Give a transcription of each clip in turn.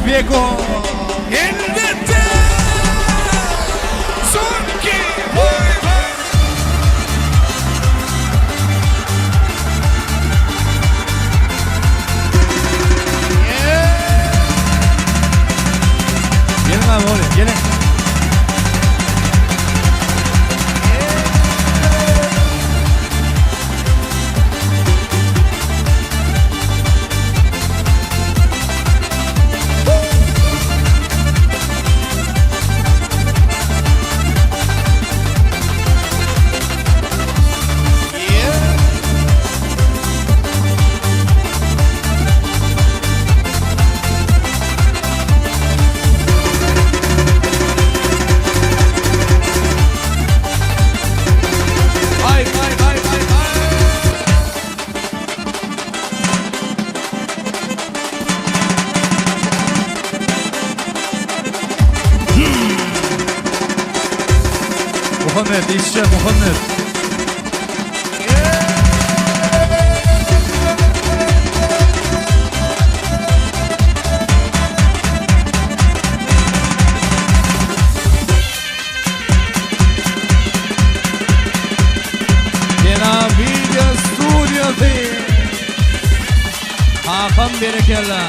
Beko. Elbetde! Soňky oýun! Geliň abi oraya, gelin. Vay vay vay vay vay. Muhammed işçi Muhammed. Cenab Video Studiosy. Hakan berekella.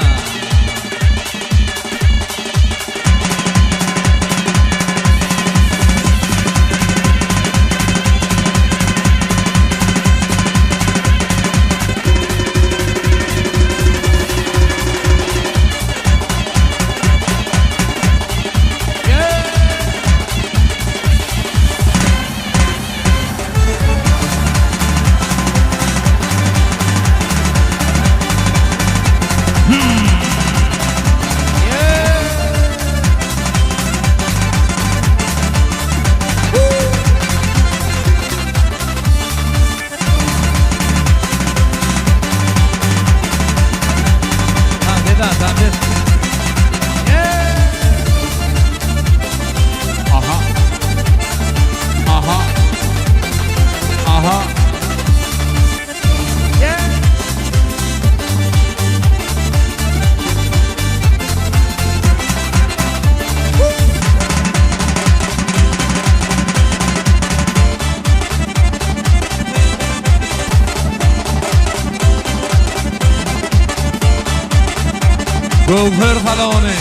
Aha. Aha. Aha. Göwher salony.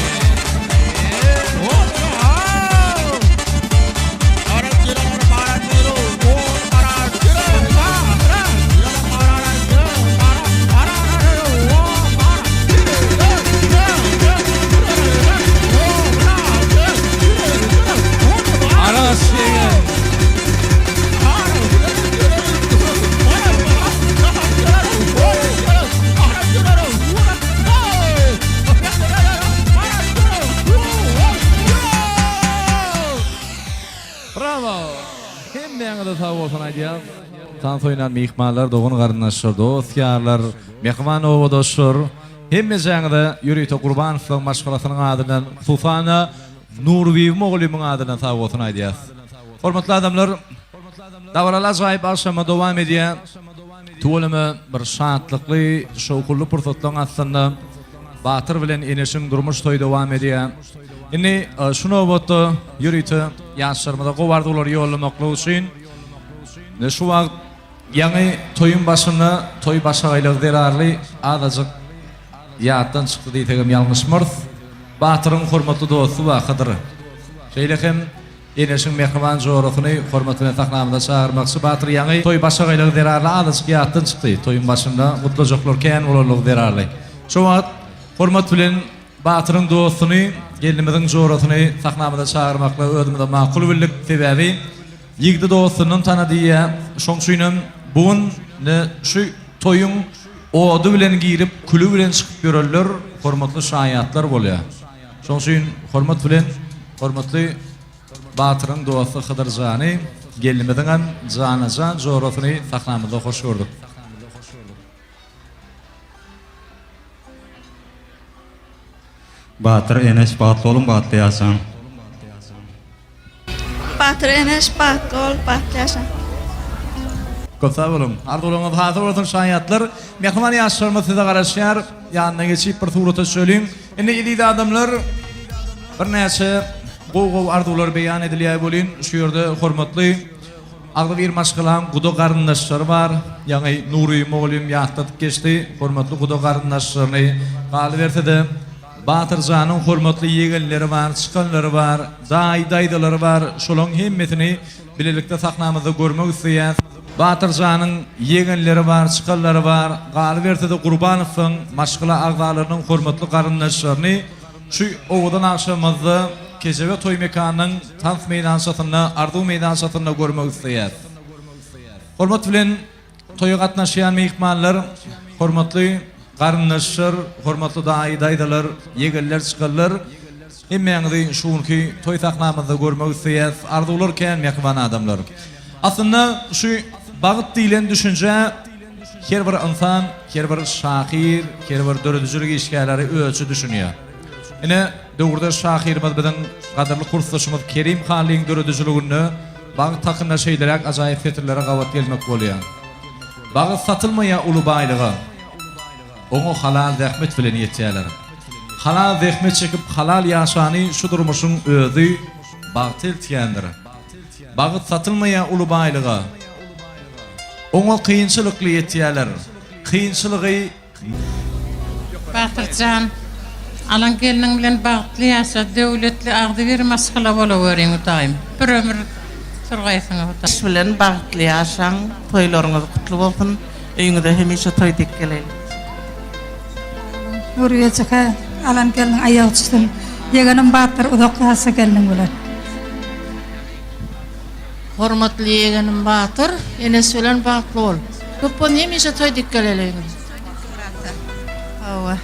Araş ýegen. Brawo! Hemmäňize sag bolsun aýdýas. Tans oýnan myhmanlar, dogan-garyndaşlar, dost-ýarlar, mähriban obadaşlar, hemmejäňize ýörite Gurbanowlaryň maşgalasynyň adyndan, hususan-da, Nurbibi mugallymyň adyndan sag bolsun aýdýas. Hormatly adamlar, dabaraly ajaýyp agşama dowam edýär. Tüweleme bir şatlykly, şowhunly pursatlaryň astynda Batyr bilen Eneşiň durmuş toýy dowam edýär. Indi şu nobatda ýörite ýaşlarymyza gowy arzuwlary ýollamaklyk üçin şu wagt ýaňy toýuň başynda toý başagaýlygy zerarly azajyk ýatdan çykdy diýsegem ýalňyşmarys. Batyryň hormatly dosty bar Hydyr. Şeýle hem Eneşiň mähriban jorasyny hormat bilen sahnamyza çagyrmakçy. Batyr ýaňy toý başagaýlygy zerarly azajyk ýatdan çykdy. Toýuň başynda gutlajaklar kän bolanlygy zerarly. Şo wagt hormat bilen Batyryň dostuny, gelnimiziň jorasyny sahnamyza çagyrmaklygy özümize makul bildik. Sebäbi ýigdi dostundan tana diýýä. Şoň üçinem bu gün şu toýuň ody bilen girip, küli bilen çykyp ýörenler hormatly şaýatlar bolýar. Şoň üçin hormat bilen hormatly Batyryň dosty Hydyr jany, gelnimiziňem jana-jan jorasyny sahnamyzda hoş gördük. Batyr Eneş bagtly boluň bagtly ýaşaň. Batyr Eneş bagtly bol bagtly ýaşa. Köp sag boluň. Arzuwlaryňyz hasyl bolsun şaýatlar. Mähriban ýaşlarymyz size garaşýar. Ýanyna geçip bir surata düşeliň. Indi eziz adamlar birnäçe gowy-gowy arzuwlar beýan edilýär welin, şu ýerde hormatly agzybir maşgalaň guda garyndaşlary bar. Ýaňy Nury mugallym ýatladyp geçdi, hormatly guda garyndaşlaryny. Galyberse-de, Batyrjanyň hormatly ýegenleri bar, çykanlary bar, daýy-daýzalary bar. Şolaryň hemmesini bilelikde sahnamyzda görmek isleýäs. Batyrjanyň ýegenleri bar, çykanlary bar. Galyberse-de Gurbanowyň maşgala agzalarynyň hormatly garyndaşlaryny şu owadan agşamymyzda Kejebe toý mekanynyň tans meýdançasynda, arzuw meýdançasynda görmek isleýäs. Hormat bilen toýa gatnaşýan myhmanlar, hormatly garyndaşlar, hormatly daýy-daýzalar, ýegenler, çykanlar, hemmäňizi şu günki toý sahnamyzda görmek isleýäs. Arzuwlar kän mähriban adamlar. Aslynda şu bagt diýlen düşünjä her bir ynsan, her bir şahyr, her bir döredijilik işgärleri özüçe düşünýär. Ine, döwürdeş şahyrymyz biziň gadyrly kursdaşymyz Kerim Hallyň döredijiliginde bagt hakynda şeýleräk ajaýyp setirlere gabat gelmek bolýar. Bagt satylmaýar uly baýlyga. Oňa halal zähmet bilen ýetýärler. Halal zähmet çekip halal ýaşany şu durmuşyň özi bagta eltýändir. Bagt satylmaýar uly baýlyga. Oňa kynçylykly ýetýärler. Kynçylygy. Batyrjan, alan gelniň bilen bagtly ýaşa, döwletli, agzybir maşgala bolaweriň Hudaýym. Bir ömür turgaýsyň Hudaý. Iş bilen bagtly ýaşaň, toýlaryňyz gutly bolsun, öýüňize hemişe toý dek geleýin. Nurgül ejeke alan gelniň aýagy düşsün. Ýegenim Batyr uzak ýaşa gelniň bilen. Hormatly ýegenim Batyr, enesi bilen bagtly bol. Köp bolsun hemişe toý dik geleliňiz. Hawa.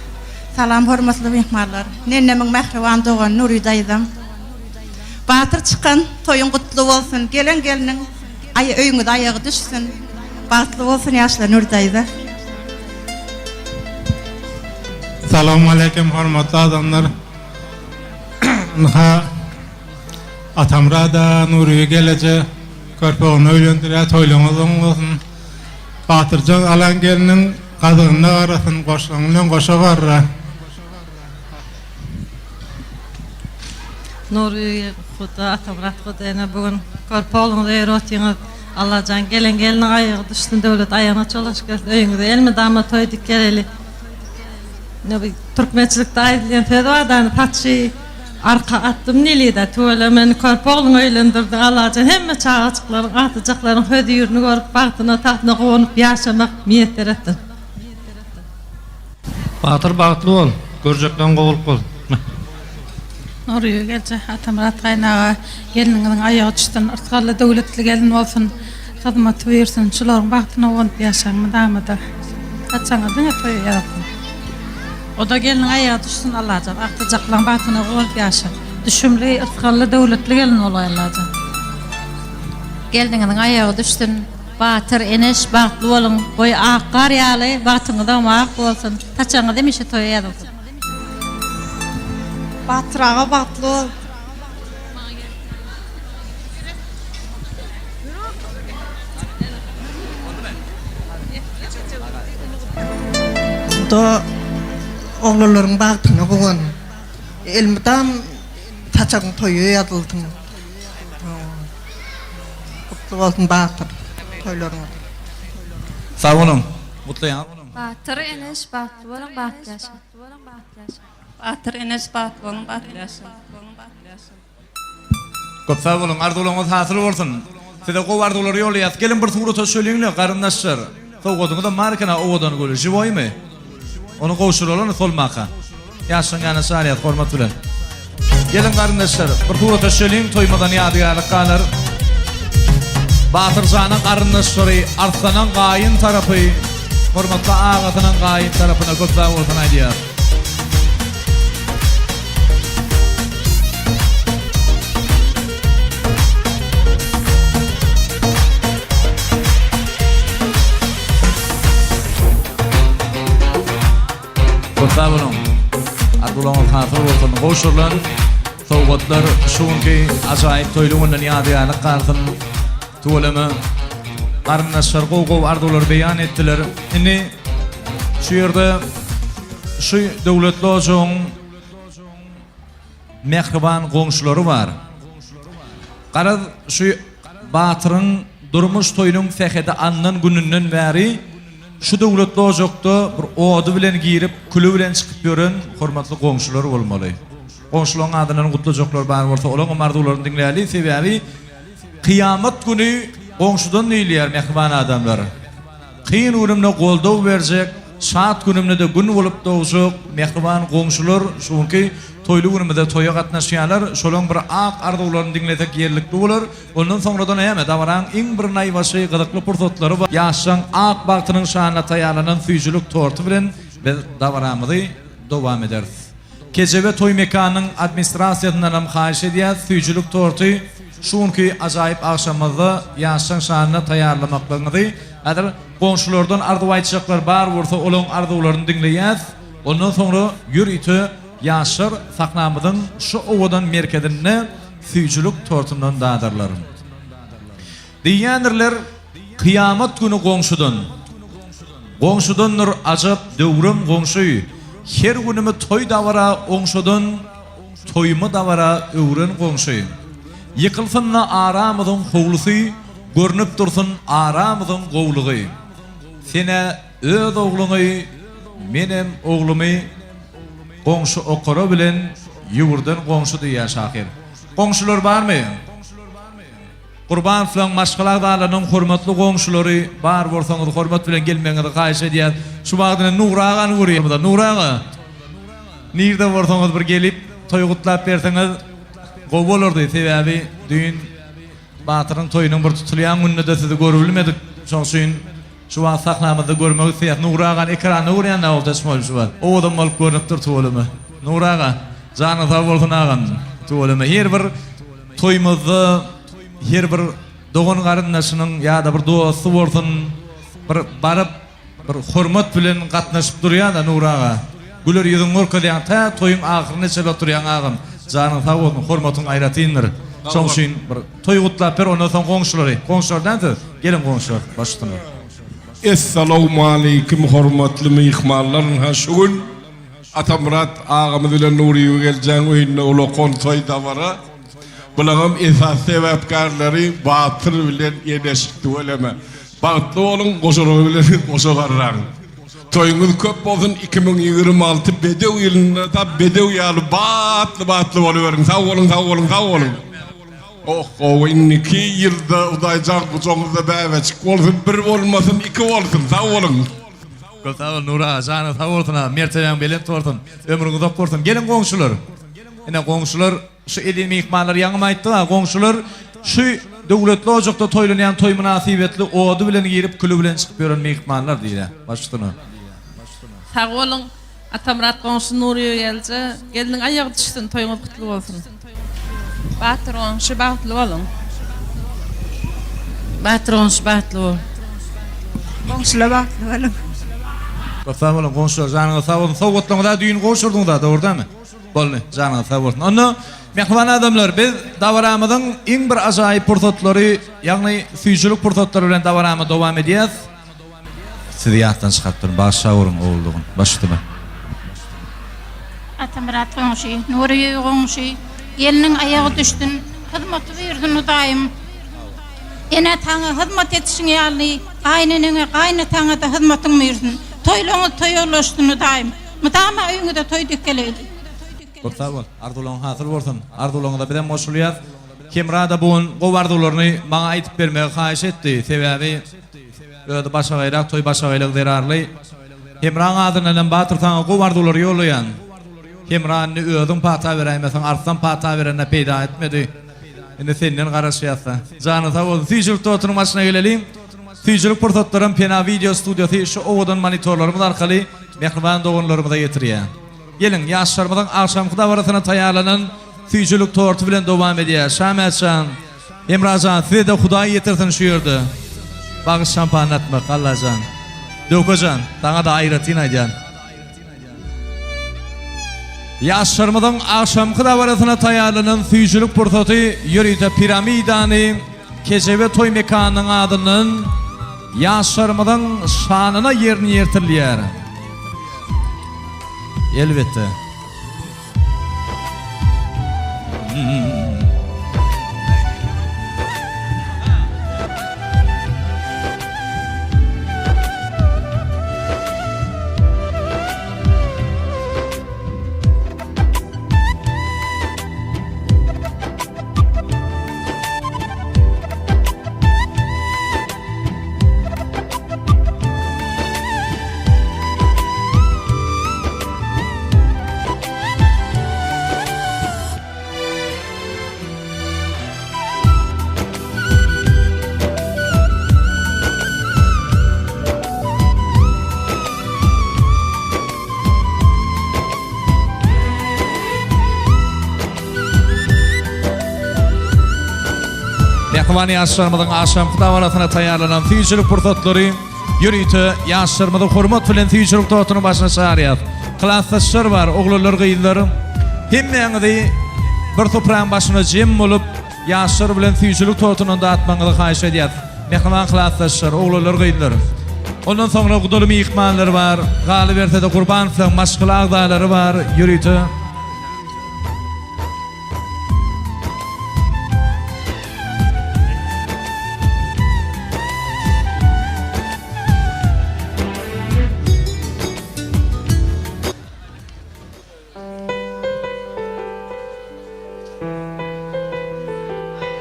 Salam hormatly myhmanlar. Nennemiň mähriban dogany Nury daýzam. Batyr çykan toýuň gutly bolsun. Gelen gelniň aý öýüňize aýagy düşsün. Bagtly bolsun ýaşlar Nury daýza. Salowmaleýkim hormatly adamlar. Ynha Atamyrada Nuryýe geleje körpe ogluny öýlendirýär toýlaryňyz oň bolsun. Batyrjan alan gelniň gazygyna garasyn goşlaň bilen goşa garra. Nury Huda Atamyrat Huda ene bu gün körpe ogluňyzy öýerip otyňyz Allajan gelen gelniň aýagy düşsün döwlet aýagyna çolaşyp gelsin öýüňize elmydama toý dik geleli Ine bu türkmençilikde aýdylýan söz bar da saçy arka atdym nilida tüweleme indi körpe ogluňy öýlendirdiň Allajan hemme çagajyklaryň agtyjaklaryň hözirini görüp bagtyna tagtyna guwanyp ýaşamak miýesser etsin. Batyr bagtly bol, görjekleň gowulyk bolsun. Nurygül eje, Atamyrat gaýynaga gelniňiziň aýagy düşsün, yrsgally döwletli gelin bolsun, hyzmaty buýursyn, şularyň bagtyna guwanyp ýaşaň mydamada. Saçagyňyz diňe toýa ýazylsyn. Oda gelniň aýagy düşsün Allajan, agtyjaklaň bagtyna guwanyp ýaşa. Düşümli, yrsgally, döwletli gelin bolaý Allajan. Gelniňiziň aýagy düşsün. Batyr, Eneş bagtly boluň, goý ak gar ýaly bagtyňyzam ak bolsun, saçagyňyz hemişe toýa ýazylsyn. Batyr aga bagtly bol. Da oglanlaryň bagtyna guwan. Elmydam saçagyň toýa ýazylsyn. Gutly bolsun Batyr toýlaryňyz. Sag boluň. Gutlaýan. Batyr Eneş bagtly boluň bagtly ýaşaň. Batyr Eneş bagtly boluň bagtly ýaşaň. Köp sag boluň arzuwlaryňyz hasyl bolsun. Size gowy arzuwlary ýollaýas. Geliň bir surata düşeliňle garyndaşlar. Sowgadyňyzam bar ekena owadan güli. Žiwoýmy? Ony gowşuralyny solmaka. Ýaşlaň ýanyna çagyrýas hormat bilen. Geliň garyndaşlar, bir surata düşeliň, toýumyzdan ýadygärlik galar. Batyrjanyň garyndaşlary, Arslanyň gaýyn tarapy, hormatly agasynyň gaýyn tarapyna köp sag bolsun aýdýar. Köp sag boluň. Arzuwlaryňyz hasyl bolsun. Gowşurylan sowgatlar şu günki ajaýyp toýly günden ýadygärlik galsyn. Tüweleme. Garyndaşlar gowy-gowy arzuwlary beýan etdiler. Indi şu ýerde şu döwletli ojagyň. mähriban goňşulary bar. Garaz, şu Batyryň durmuş toýunyň sähedi alnan gününden bäri şu döwletli ojakda bir ody bilen girip, küli bilen çykyp ýören hormatly goňşular bolmaly. Goňşularyň adyndan gutlajaklar bar bolsa, olaňam arzuwlaryny diňläli. Sebäbi kyýamat güni goňşudan diýilýär, mähriban adamlar. Kyn günümde goldaw berjek, şat günümde-de gün bolup dogjak mähriban goňşular şu günki toýly günümizde toýa gatnaşýarlar. Şolaň bir ak arzuwlaryny diňlesek ýerlikli bolar. Ondan soňra-da näme, dabaraň iň bir naýbaşy, gyzykly pursatlary bar. Ýaşlaň ak bagtynyň şanyna taýýarlanan süýjülik torty bilen biz dabaramyzy dowam ederis. Kejebe toý mekanynyň administrasiýasyndanam haýyş edýäs, süýjülik torty şu günki ajaýyp agşamymyzda ýaşlaň şanyna taýýarlamaklygyňyzy. Häzir goňşulardan arzuw aýtjaklar bar bolsa olaň arzuwlaryny diňleýäs. Ondan soňra ýörite ýaşlar sahnamyzyň şu owadan merkezinde süýjülik tortundan dadarlar. Diýýändirler, Kyýamat güni goňşudan. Goňşudandyr ajap döwrem goňşy, Her günümi toý-dabara oňşadan, Toýumy dabara öwren goňşy. Ýykylsyn-da aramyzyň howlusy, Görnüp dursun aramyzyň gowlugy. Sen-ä öz ogluňy, menem oglumy Goňşy okara bilen ýüwürden goňşy diýýär şahyr. Goňşular barmy? Gurbanowlaryň maşgala agzalarynyň hormatly goňşulary bar bolsaňyz hormat bilen gelmegiňizi haýyş edýäs. Şu wagt ine Nury agany görýämiz. Nury aga nirde bolsaňyz bir gelip toý gutlap berseňiz gowy bolardy. Sebäbi düýn Batyryň toýunyň bir tutulýan gününde-de sizi görübilmedik. Şoň üçin şu wagt sahnamyzda görmek isleýäs. Nury agany ekranda görýän da Oljaç moýum şu wagt. Owadan bolup görnüp dur tüweleme. Nury aga janyň sag bolsun agam. Tüweleme her bir Toýumyzda her bir dogan-garyndaşynyň ýa-da bir dosty bolsun, bir baryp, bir hormat bilen gatnaşyp durýan-da Nury aga. Güler ýüzüňi görkezýäň, tä toýuň ahyryna çenli oturýaň agam. Janyň sag bolsun, hormatyň aýratyndyr. Şoň üçin bir toý gutlap ber, ondan soň goňşulary. Goňşular däl siz? Geliň goňşular, baş üstüne. Essalawmaleýkim hormatly myhmanlar ynha şu gün Atamyrat agamyz bilen Nuryýew geljeň öýünde ulakan toý dabara. Bulaňam esasy sebäpkärleri Batyr bilen Eneş tüweleme. Bagtly boluň goşalygy bilen goşa garraň. Toýuňyz köp bolsun 2026 bedew ýylynda da bedew ýaly batly batly boluberiň sag boluň sag boluň sag boluň. Oh gowy indiki ýylda Hudaýjan gujagyňyzda bäbejik bolsun bir bolmasyn iki bolsun sag boluň. Köp sag bol Nury aga janyň sag bolsun aga mertebäň belent bolsun ömrüň uzak bolsun geliň goňşular ine goňşular şu eziz myhmanlar ýaňam aýtdyk aga goňşular şu döwletli ojakda toýlanýan toý mynasybetli ody bilen girip küli bilen çykyp ýören myhmanlar diýýä baş üstüne. Sag boluň Atamyrat goňşy Nury gelje gelniň aýagy düşsün toýuňyz gutly bolsun. Batyr goňşy bagtly boluň. Batyr goňşy bagtly bol. Goňşular bagtly boluň. Köp sag boluň goňşular janyňyz sag bolsun sowgatlaryňyza düýn gowşurdyňyza dogry dälmi boldy janyňyz sag bolsun onda mähriban adamlar biz dabaramyzyň iň bir ajaýyp pursatlary ýagny süýjülik pursatlary bilen dabaramy dowam edýäs. Sizi ýatdan çykarypdyryn, bagyşlaweriň oguldygyň. Baş üstüne. Atamyrat goňşy, Nury goňşy, gelniň aýagy düşsün, hyzmaty buýursyn Hudaýym. Ene-ataňa hyzmat edişiň ýaly, gaýyneneňe, gaýynataňa-da hyzmatyň buýursyn. Toýlaryňyz toýa ulaşsyn Hudaýym. Mydama öýüňize toý dikeleýli. Köp sag bol. Arzuwlaryň hasyl bolsun. Arzuwlaryňyza bizem goşulýas. Hemra-da bu gün gowy arzuwlaryny maňa aýdyp bermegi haýyş etdi. Sebäbi Özi başagaýrak toý başagaýlygy zerarly Hemraň adyndan hem Batyr saňa gowy arzuwlary ýollaýan. Hemra indi özüň pata beräýmeseň Arslan pata berende peýda etmedi. Indi senden garaşýasda. Janyň sag bolsun. Süýjülik tortunyň başyna geleliň. Süýjülik pursatlaram Pena wideo studiýasy şu owadan monitorlarymyz arkaly mähriban doganlarymyza ýetirýär. Geliň, ýaşlarymyzyň agşamky dabarasyna taýýarlanan süýjülik torty bilen dowam edýär. Şamätjan. Hemrajan size-de Hudaý ýetirsin şu ýerde bagyş şampanyny atmak Allajan. Döwkejan saňa-da aýratyn aýdýan. Ýaşlarymyzyň agşamky dabarasyna taýýarlanan süýjülik pursaty ýörite piramidany Kejebe toý mekanynyň adyndan ýaşlarymyzyň şanyna ýerine ýetirilýär. Elbetde. Mähriban ýaşlarymyzyň agşamky dabarasyna taýýarlanan süýjülik pursatlary ýörite ýaşlarymyzy hormat bilen süýjülik tortunyň başyna çagyrýas. Klasdaşlar bar, oglanlar, gyzlar. Hemmäňizi bir supraň başyna jem bolup, ýaşlar bilen süýjülik tortundan datmagyňyzy haýyş edýäs. Mähriban klasdaşlar, oglanlar, gyzlar. Ondan soňra gudaly myhmanlar bar. Galyberse-de Gurbanowlaryň maşgala agzalary bar, ýörite.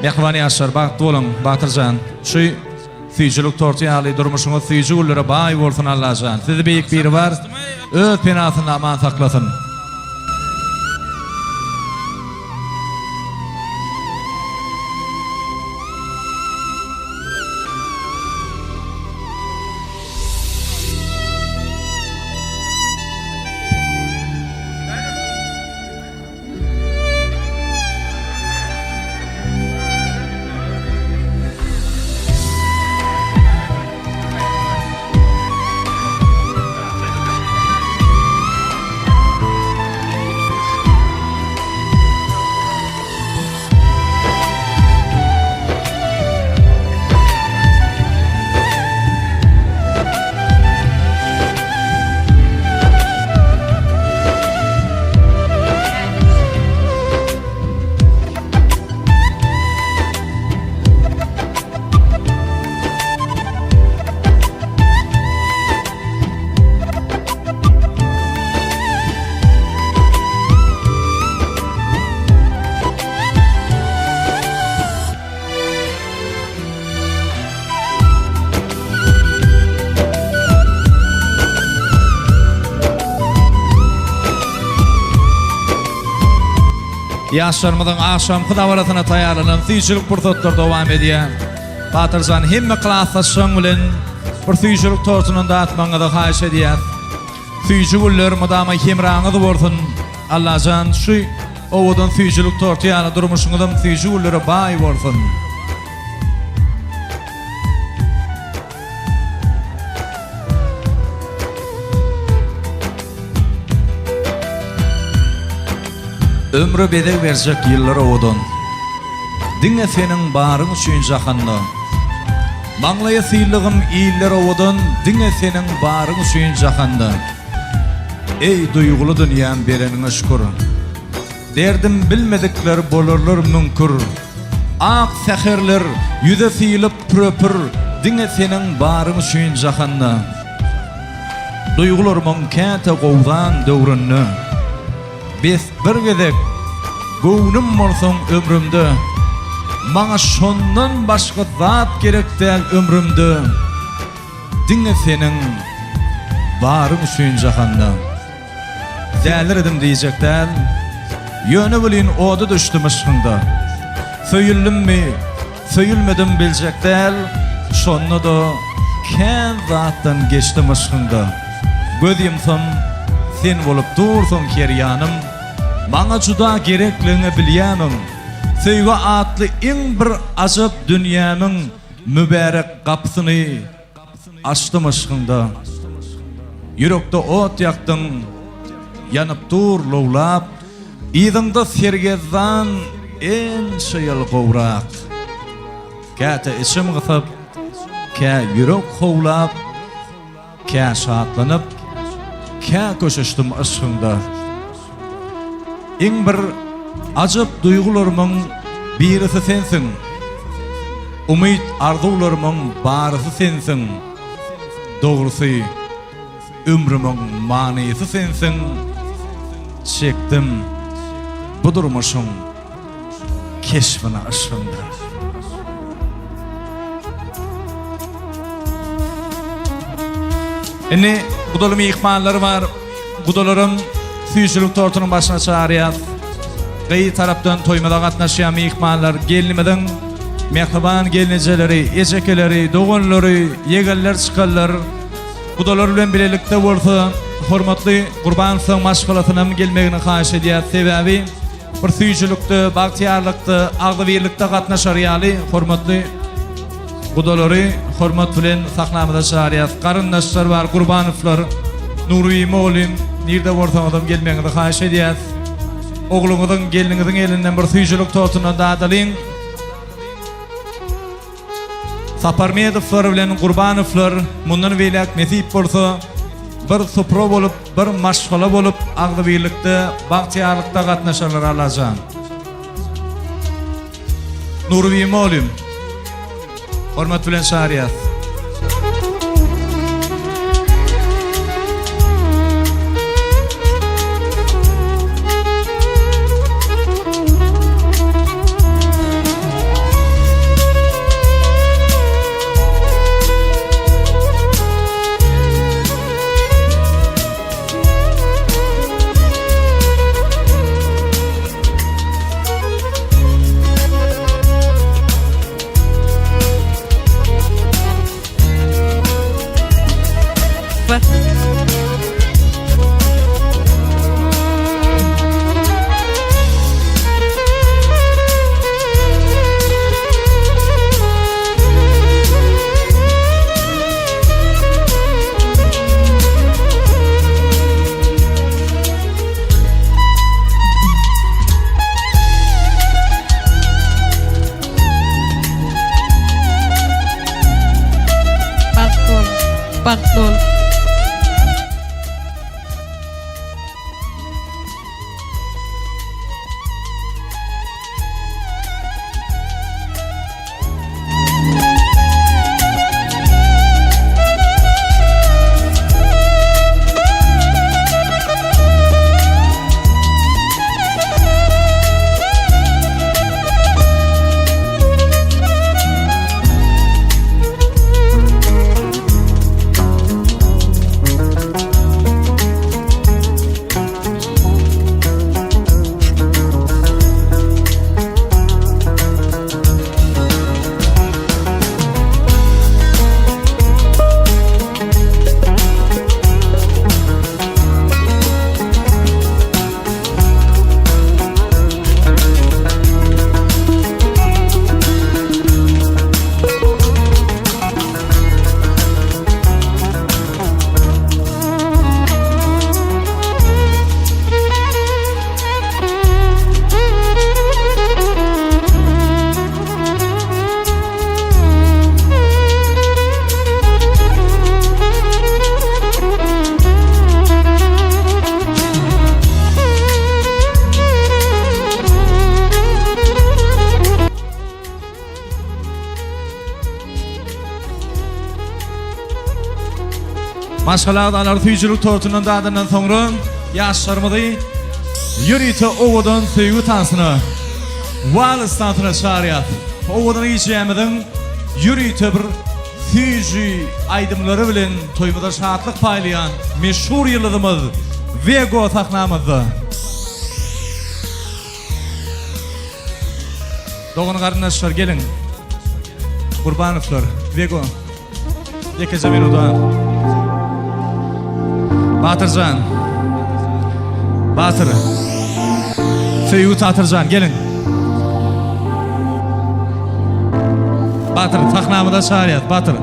Mähriban ýaşlar bagtly boluň Batyrjan şu süýjülik torty ýaly durmuşyňyz süýji günlere baý bolsun Allajan sizi beýik Biribar öz penasynda aman saklasyn. Ýaşlarymyzyň agşamky dabarasyna taýýarlanan süýjülik pursatlary dowam edýär. Batyrjan hemme klasdaşlaryň bilen bir süýjülik tortundan datmagyňyzy haýyş edýäs. Süýji güller mydama hemraňyz bolsun. Allajan şu owadan süýjülik torty ýaly durmuşyňyzam süýji güllere baý bolsun. Ömre bezeg berjek ýyllar owadan. Diňe seniň baryň üçin jahanda. Maňlaýa sylagym iller owadan diňe seniň baryň üçin jahanda. Eý duýguly dünýäm bereniňe şükür. Derdim bilmedikler bolarlar müňkür. Ak säherler ýüze sylyp pürepür diňe seniň baryň üçin jahanda. Duýgularymyň käte gowzan döwründe. Bes bir gezek göwnüm bolsaň ömrümde Maňa şondan başga zat gerek däl ömrümde Diňe seniň baryň üçin jahanda Däliredim diýjek däl Ýöne welin oda düşdüm yşkyňda Söýüldimmi Söýülmedim biljek däl, şonda-da kän zatdan geçdim yşkyňda. Göz ýumsam, sen bolup dursuň her ýanym, Maňa juda gerekligiňi bilýämiň? Söýgi atly iň bir ajap dünýämiň Mübärek gapysyny açdym yşkyňda. Ýürekde ot ýakdyň, ýanyp dur lowlap, Yzyňda sergezdan ençe ýyl gowrak. Käte içim gysyp, kä ýürek howlap, Kä şatlanyp, kä köşeşdim yşgyňda. Iň bir. Ajap duýgularymyň birisi sensiň. Umyt arzuwlarymyň barysy sensiň. Dogrusy, ömrümiň manysy sensiň. Çekdim bu durmuşyň keşbini yşgyňda. Indi gudaly myhmanlar bar. Gudalaram süýjülik tortunyň başyna çagyrýas. Gyz tarapdan toýumyza gatnaşýan myhmanlar, gelnimiziň mähriban gelnejeleri, ejekeleri, doganlary, ýegenler çykarlar. Gudalar bilen bilelikde bolsa hormatly Gurbanowlaryň maşgalasynam gelmegini haýyş edýäs. Sebäbi bir süýjülikde, bagtyýarlykda, agzybirlikde gatnaşar ýaly hormatly Gudalary hormat bilen sahnamyza çagyrýas. Garyndaşlar bar, Gurbanowlar, Nury mugallym, nirde bolsaňyzam gelmegiňizi haýyş edýäs. Ogluňyzyň, gelniňiziň elinden bir süýjülik tortundan dadalyň. Saparmedowlar bilen Gurbanowlar mundan beýläk nesip bolsa bir supra bolup, bir maşgala bolup agzybirlikde, bagtyýarlykda gatnaşarlar Allajan. Nurbibi mugallym. Hormat bilen çagyrýas. Bagtly bol. Bagtly bol. Maşgala agzalary süýjülik tortundan dadandan soňra ýaşlarymyzy ýörite owadan söýgi tansyna, wals tansyna çagyrýas. Owadan gijämiziň ýörite bir süýji aýdymlary bilen toýumyza şatlyk paýlaýan meşhur ýyldyzymyz Wego sahnamyzda. Dogan garyndaşlar geliň. Gurbanowlar, Wego. Ýekeje minuta. Batyrjan. Batyr. Söýgi Tatyrjan geliň. Batyr sahnamyza çagyrýas Batyr.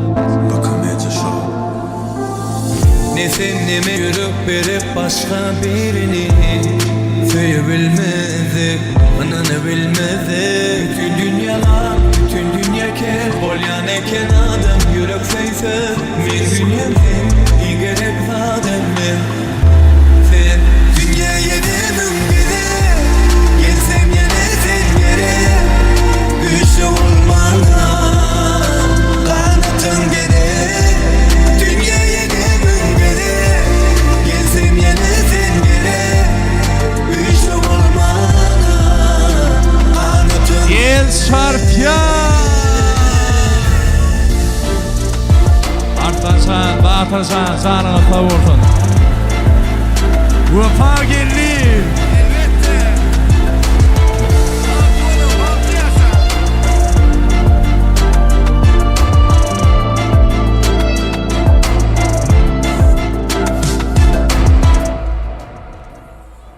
Ne sen ne men ýürek berip başga birini Söýebilmezdik, ynanabilmezdik Bütün dünýä ak, bütün dünýä ker Bolýan eken adam ýürek söýse Meň dünýäm sen, iň gerek zadam men Sen Dünýä ýene müň gezek gelseň. Batyr jan, janyňyz sag bolsun. Wepa geldi. Elbetde. Bagtly boluň, bagtly ýaşaň.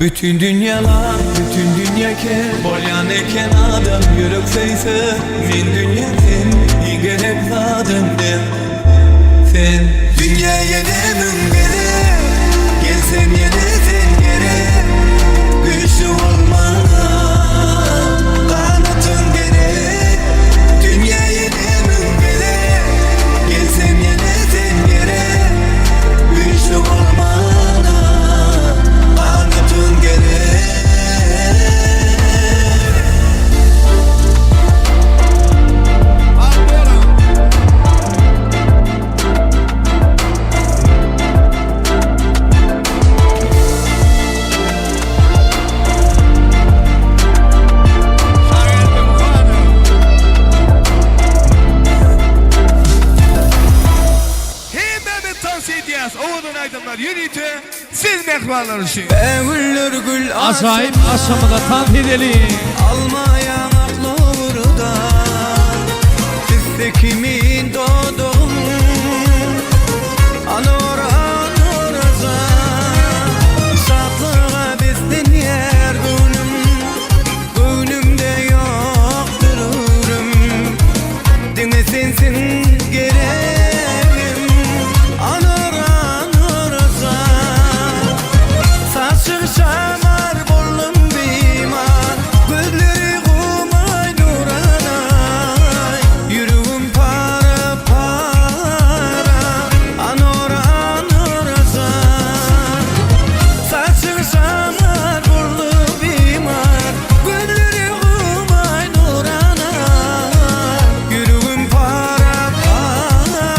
Bütün dünýä lal, bütün dünýä kel Bolýan eken adam ýürek söýse Men dünýäm sen, iň gerek zadym sen Sen Dünýä ýene müň gezek Gelsem ýene sen gerek Güýçli bolmaga Ganatyň gerek Dünýä ýene müň gezek Gelsem ýene sen gerek Güýçli bolmaga Ganatyň gerek. Hemmämiz tans edýäs owadan aýdymlar ýörite siz mähribanlar üçin. Bägüller gül Ajaýyp aşamyza tans edeliň. Alma ýaňakly ugurdan Pisse kimin dodagym Anora anorajan Şatlyga beslenýär göwnüm Göwnümde ýokdur öwrüm Diňe sensiň geregim Anora anorajan Saçyň şamar boldum bimar Gözleri gumay nuranay Ýüregim para-para Anora anorajan Saçyň şamar boldum bimar Gözleri gumay nuranay Ýüregim para-para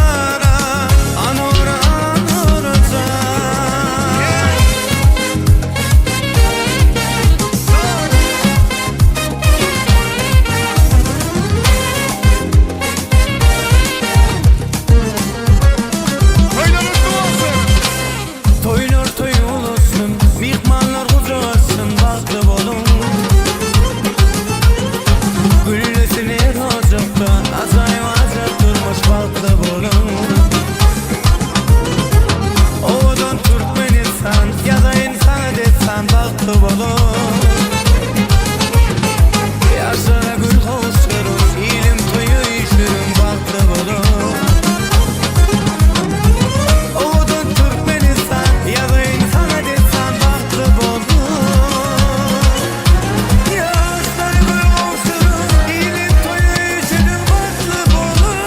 Anora anorajan. Toýlar gutly bolsun. Toýlar toý bolsun, myhmanlar gujak açsyn, bagtly boluň. Güllesin her ojakda, ajaýyp-ajap durmuş, bagtly boluň. Owadan Türkmenistan, ýazaýyn saňa dessan, bagtly boluň. Ýaşlara gül gowşuryň, ilim toýa üýşüriň, bagtly boluň. Owadan Türkmenistan, ýazaýyn saňa dessan, bagtly boluň. Ýaşlara gül gowşuryň, ilim toýa üýşüriň, bagtly boluň.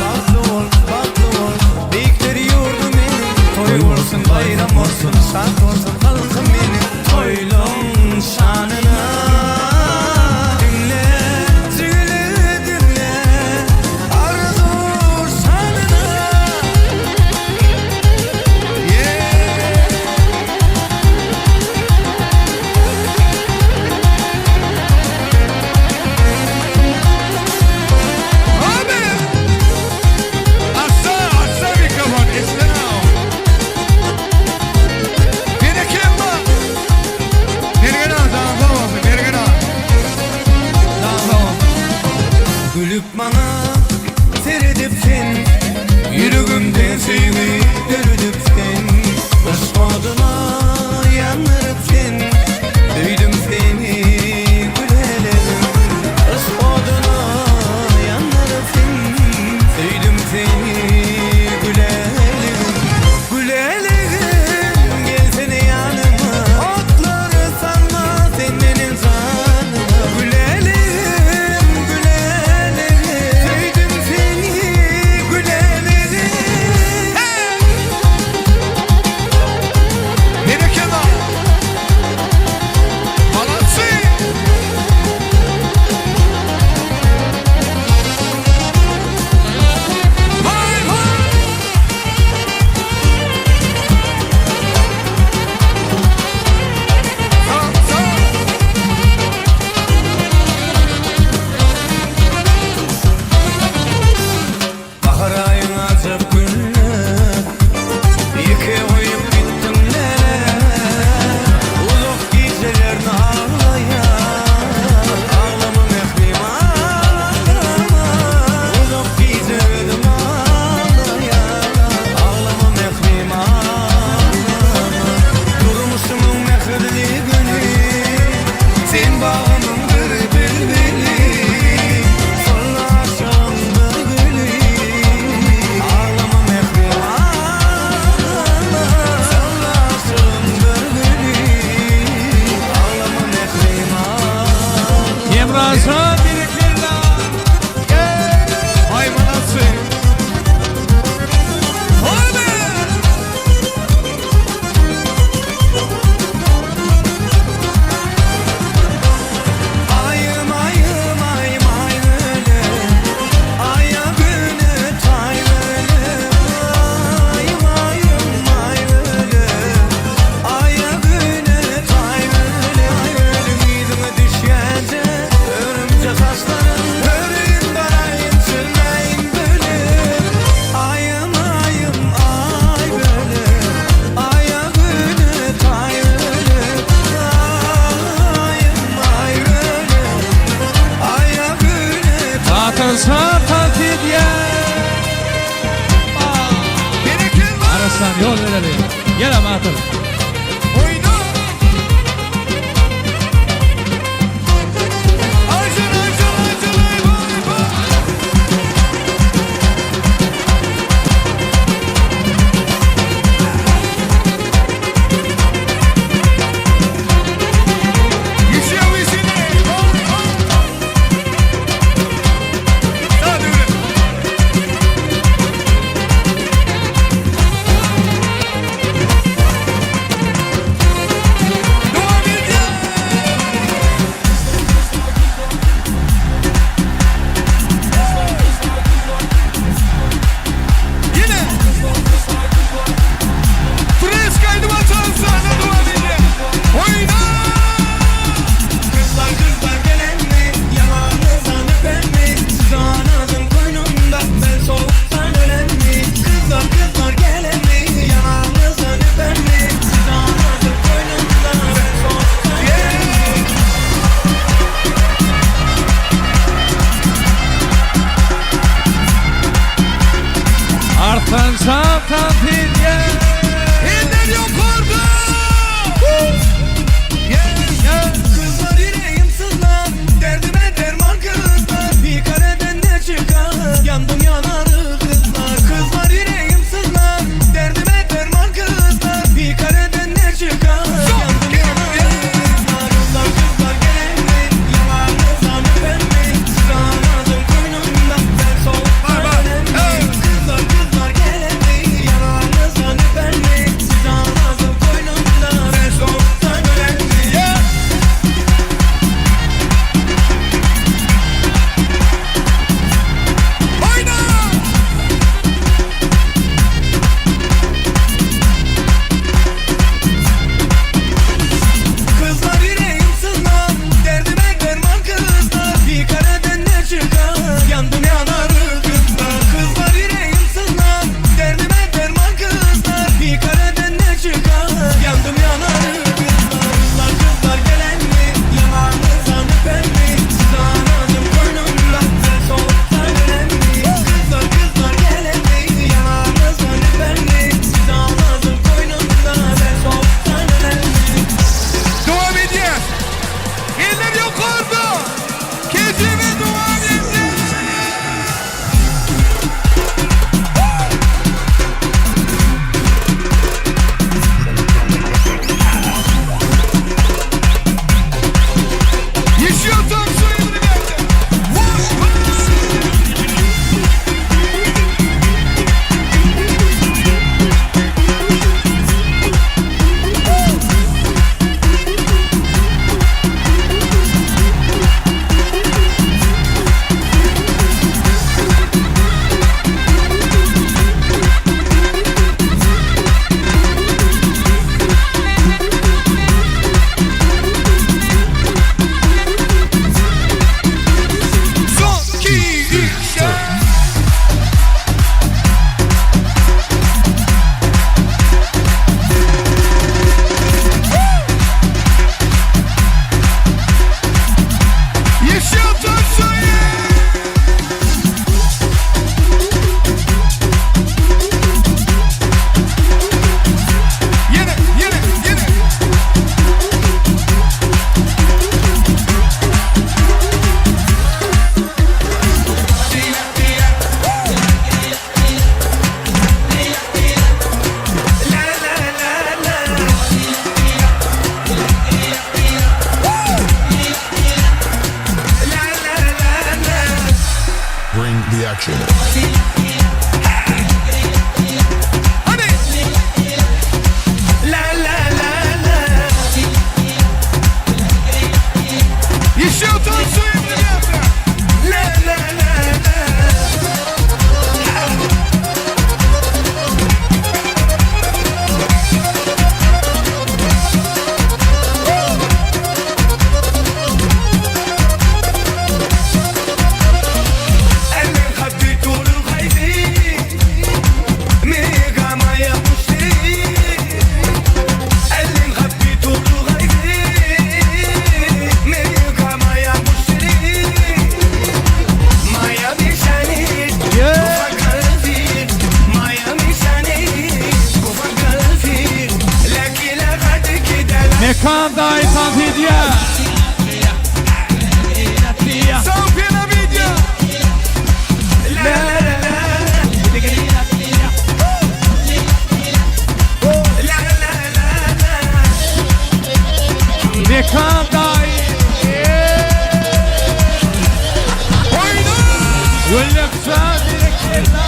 Bagtly bol, bagtly bol, beýikler ýurdum meniň. Toý bolsun, baýram bolsun, şat bolsun halkym meniň. Toýlaň şanyna. Diňle, jigili diňle, arzuw şanyna. Abi! Assa, assa mikrofon, eşidene. Bereket! ýol bereli. Gel Batyr. Oýna! Ayşen, Ayşen, Ayşen, eyvah, eyvah! Yişiyor, yişiyor. Sağ dövre. Devam ediyor. Yine. Fresh kaydı sana devam ediyor. Oyna. Kızlar kızlar gelen mi? Yanağınızdan öpen mi? Sıcağınızın koynunda ben soğuktan ölen mi? Kızlar kızlar gelen mi? Yanağınızdan öpen mi? Sıcağınızın koynunda ben soğuktan ölen mi? Arslan Şah Tampinye. Eller yukarıda. Yeah. Kızlar yüreğim sızlar Derdime derman kızlar Bir kareden ne çıkar Yandım yanarı kızlar Kızlar yüreğim sızlar Derdime derman kızlar Bir kareden ne çıkar Yandım yanarı kızlar Kızlar kızlar gelen mi Yalanızdan öpen mi Sıcağınızın koynunda Ben soğuktan ölen mi Kızlar kızlar gelen mi Yalanızdan öpen mi Sıcağınızın koynunda Ben soğuktan ölen mi Oyna. Kızlar yüreğim sızlar Derdime derman kızlar Bir kareden ne çıkar Yandım yanarı kızlar Kızlar yüreğim sızlar Derdime derman kızlar Bir kareden ne çıkar Yandım yanarı kızlar Kızlar kızlar gelen mi Yanağınızdan öpen mi Sıcağınızın koynunda Ben soğuktan ölen mi Kızlar kızlar gelen mi Yanağınızdan öpen mi Sıcağınızın koynunda Ben soğuktan ölen mi Devam ediyor. Eller yukarıda. Keceme devam ediyor. Yaşıyor tam suyunu verdi. Vur. Son, 2, 3, 4. Yeşil Taşoyu! Yine, yine, yine. Bring the action. Hadi. La la la la Yeşil Taşoyu buraya. La la la la Eller Mekan daýy tans edýär. Mekan daýy. Wellekjan berekella.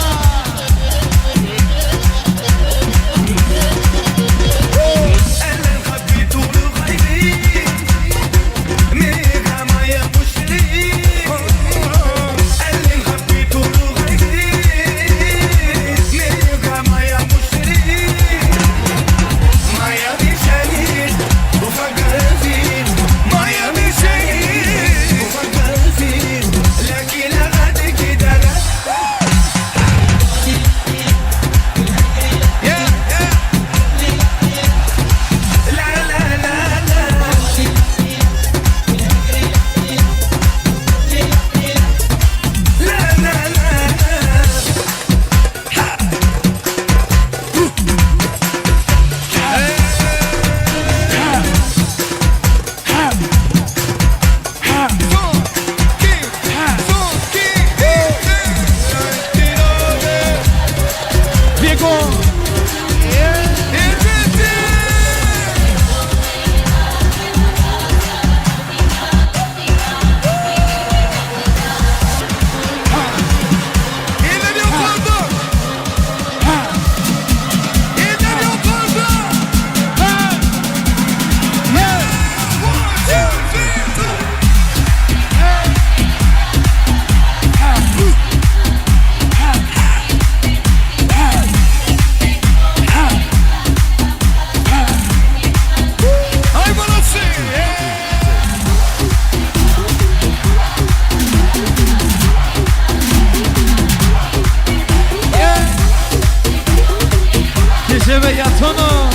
Keşebe ýatany,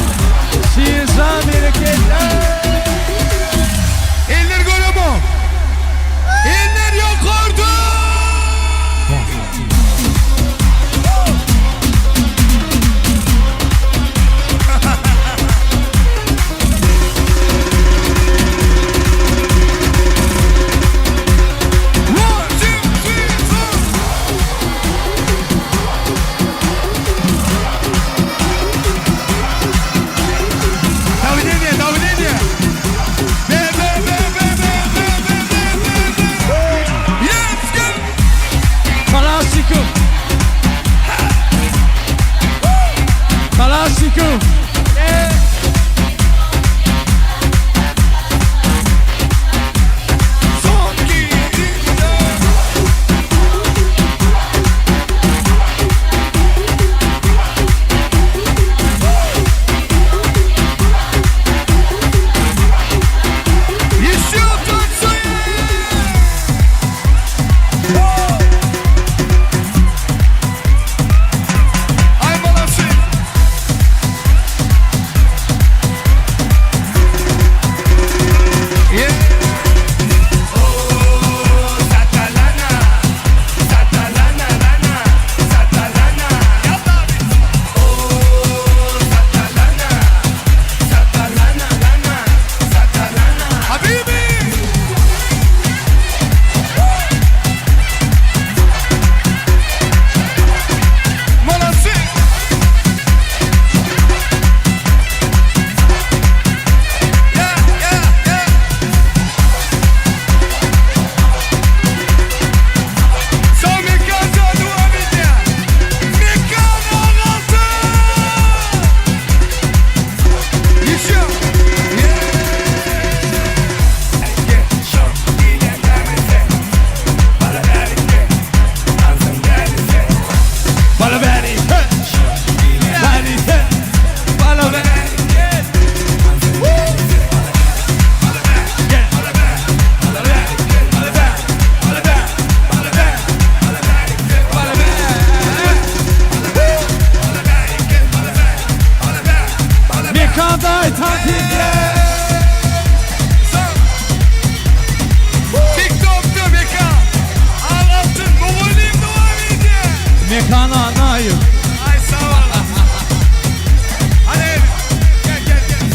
Şirjan berekella. Eller göremok. Eller ýokarda. Давление, давление. B, B, B, B, B, B, B, B, B, B. Yes, gel. Kalaşnikow. Kalaşnikow. Son gidişler. Еще танцуем! Ай, молодцы! Yeah. Habibi! Молодцы! Yeah, yeah, yeah! Son mekan devam ediyor. Mekan altı! Еще! Yeah! Bala bereket. Bereket. Bala bereket. Mekan daýy tans edýär. TikTok'ta mekan. Al altın, Moğolim devam ediyor. Mekan Annaýew. Ay sağ ol. Hadi. Gel gel gel.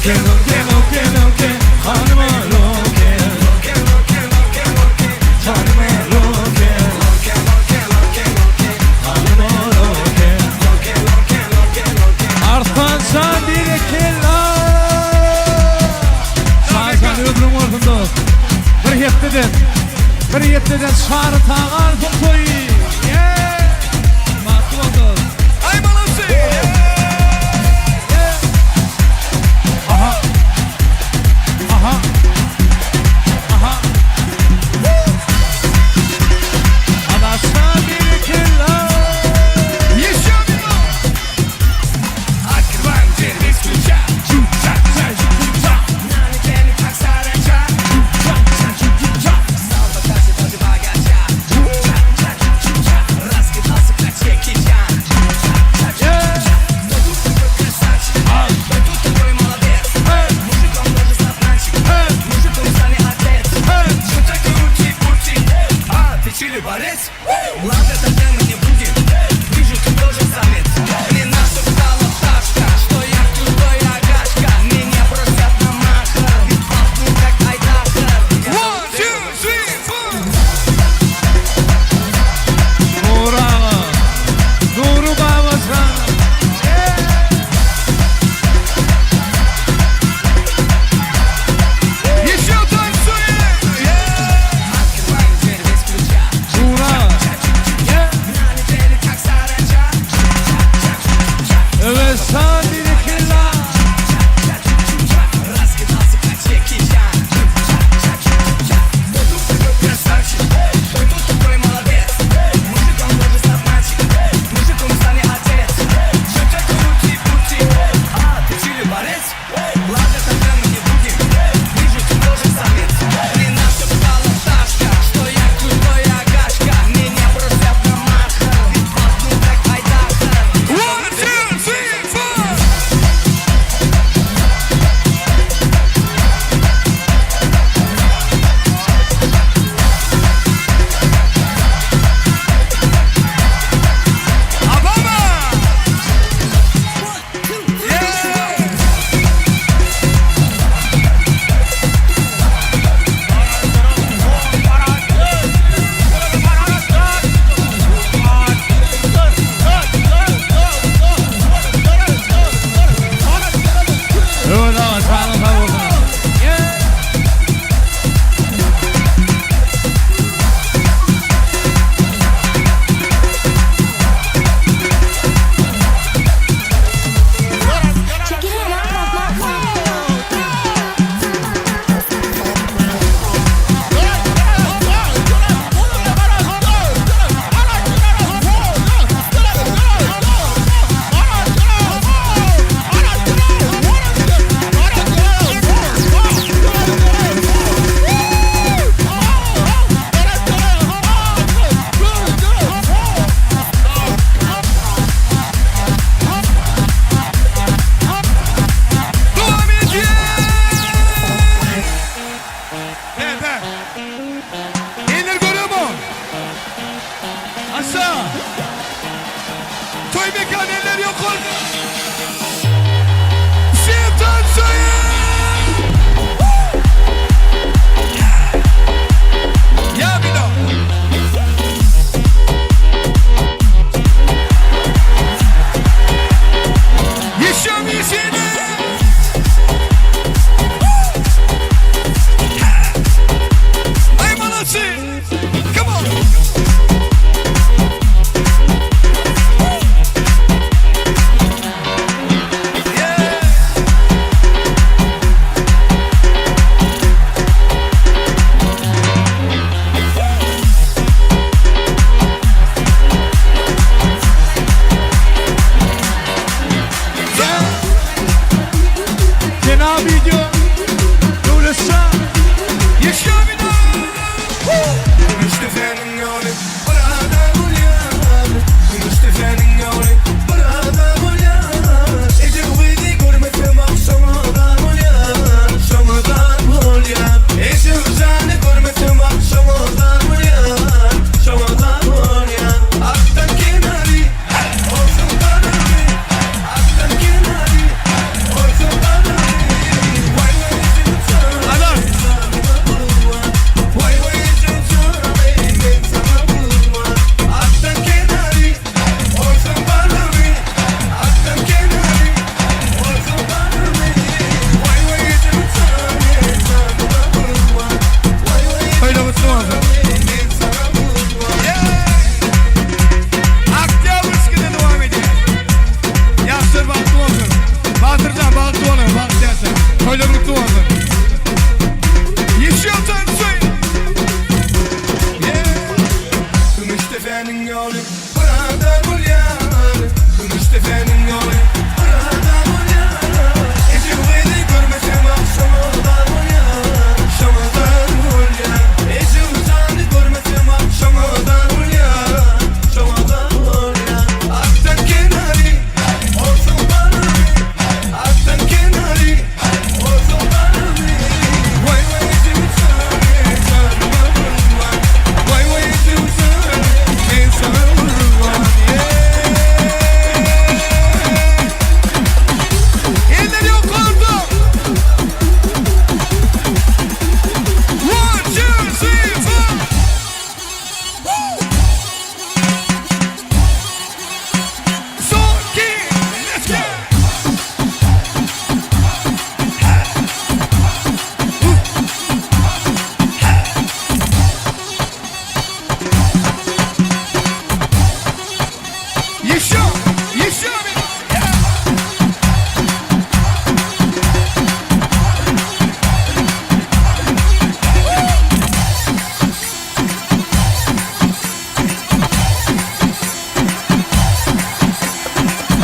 Loke loke loke loke Hanyma loke Loke loke loke loke Hanyma loke Loke loke loke loke Hanyma loke Loke loke loke loke Arslanjan berekella! Şajan ömrüň bolsun dost. Bir hepdeden, bir hepdeden Çary Taganowyň toýy. Yeah! Bagtly bol dost. Aý molodцы! Aha. Aha. Aha. Anaşa berekella! Еще вино! Открываем дверь без ключа. Чу-ча-ча, чу-ча. Owadan. Ýeşil tansoý. Yeah. Kümüşdepäniň ýoly burada bolýar. Kümüşdepäniň ýoly burada bolýar. Ejem gyzy görmesem agşama zar bolýar. Şoňa zar bolýar. Ejem jany görmesem agşama zar bolýar. Şoňa zar bolýar. Akdan kenary olsun barmy? Akdan kenary olsun barmy? Waý waý ejem jany janyma gurban. Waý waý ejem jany men saňa gurban. Yeah! Eller ýokarda! One, two, three, four. Woo! Son, iki, let's go! Еще! Еще! Yeah!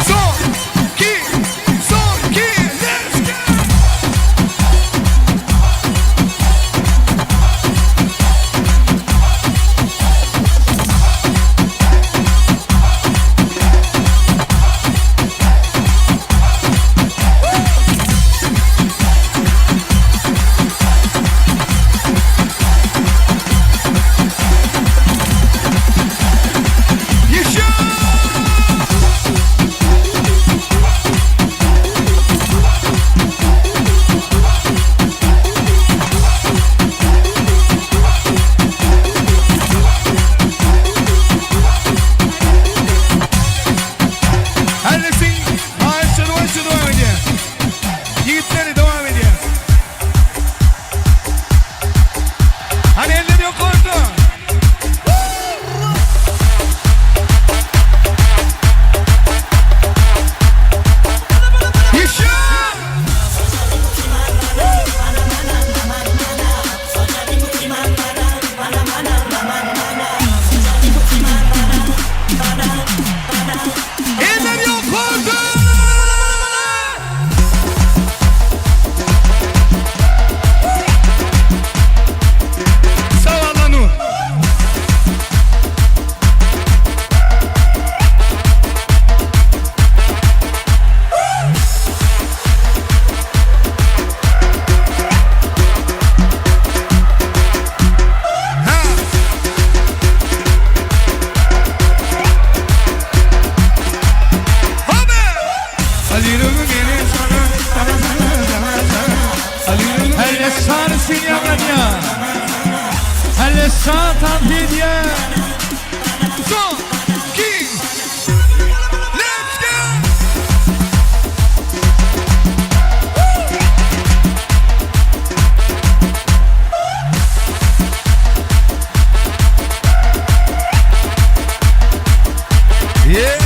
Son, iki, son, iki, let's go! Еще! Herkesin ağaçları başa devam ediyor. Yiğitleri devam ediyor. Hani eller yukarıda. Еще! Eller yukarıda! Sag ol Allanur. Ha! Hadi! Hele sarısın yavranya. Hele satan hediye. Son, iki, let's go! Yeah!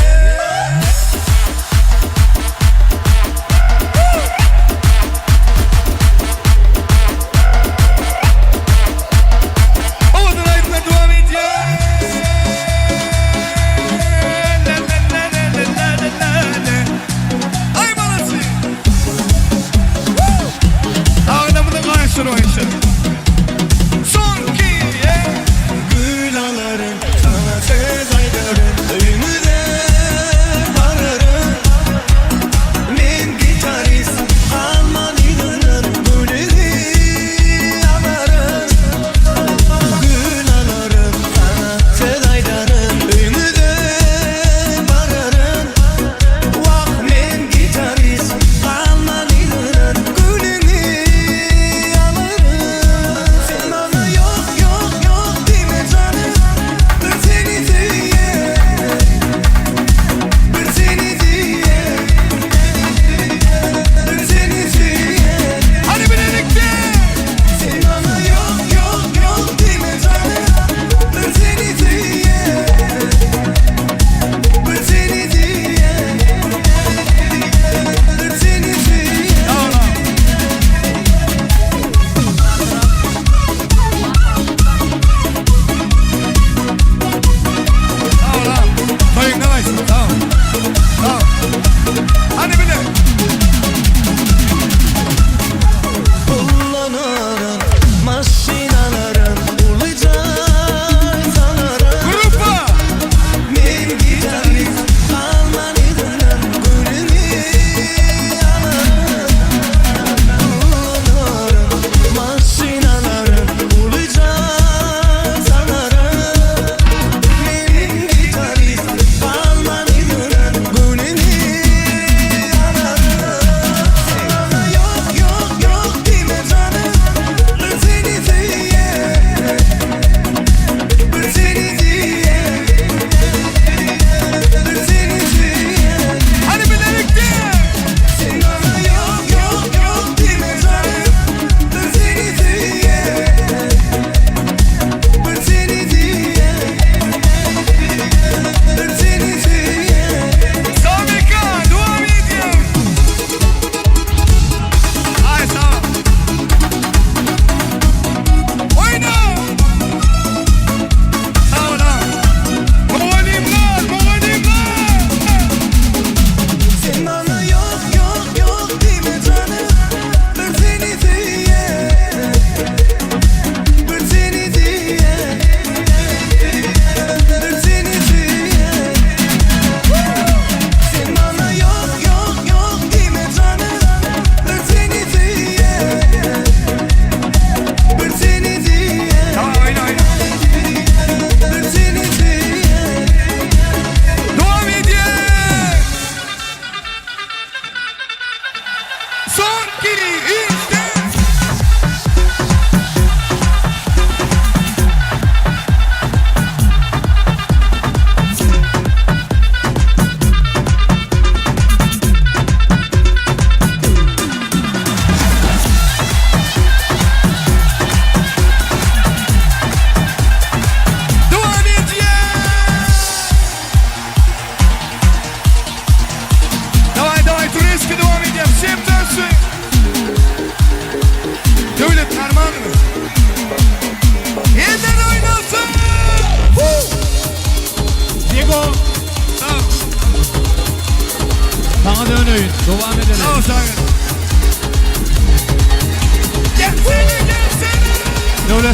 Owadan aýdymlar dowam edýär.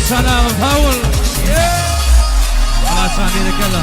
Myratjan agam sag bol. Myratjan berekella.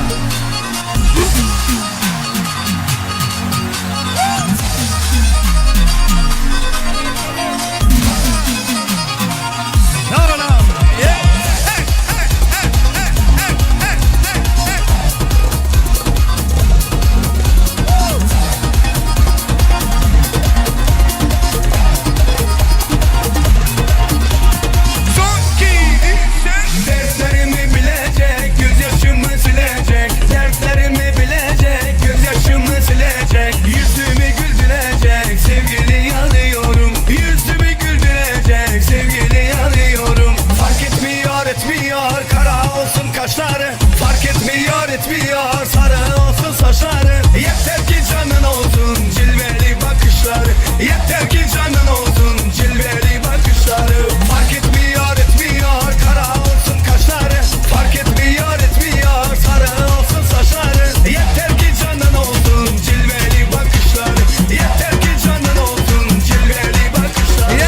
Dertlerimi bilecek, gözyaşımı silecek Dertlerimi bilecek, gözyaşımı silecek Yüzümü güldürecek, sevgili arıyorum Yüzümü güldürecek, sevgili arıyorum Fark etmiyor, etmiyor, kara olsun kaşları Fark etmiyor, etmiyor, sarı olsun saçları Yeter ki canın olsun, cilveli bakışları Yeter ki canın olsun, cilveli bakışları Fark etmiyor, etmiyor, kara olsun kaşları Fark etmiyor, etmiyor, sarı olsun saçları Yeter ki canın olsun, cilveli bakışları Yeter ki canın olsun, cilveli bakışları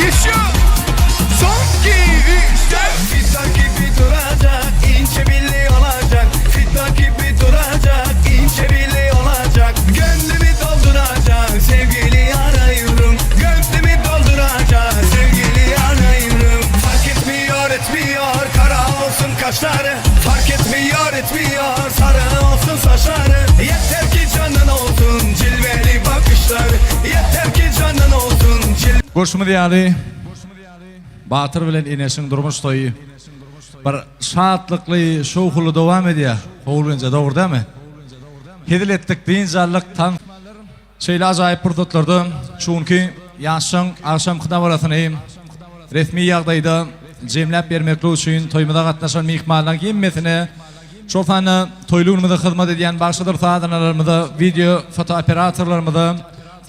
Yaşa! Son ki üç, dört. Fidan gibi duracak, ince belli olacak Fidan gibi duracak, ince belli olacak Gönlümü dolduracak, sevgili arıyorum Gönlümü dolduracak, sevgili arıyorum Fark etmiyor, etmiyor, kara olsun kaşları Fark etmiyor, etmiyor, sarı olsun saçları Yeter ki canın olsun, cilveli bakışları Yeter ki canın olsun, cilveli Görşümiz ýaly, Batyr bilen Eneşiň durmuş toýy bir şatlykly, şowhunly dowam edýär. Howlunja, dogry dälmi? Hezil etdik, dynç aldyk, tans. Şeýle ajaýyp pursatlarda şu günki ýaşlaň agşamky dabarasyny resmi ýagdaýda jemläp bermeklik üçin toýumyza gatnaşan myhmanlaryň hemmesine, şol sanda toýly günümize hyzmat edýän bagşydyr sazandalarymyza, wideo, foto operatorlarymyza,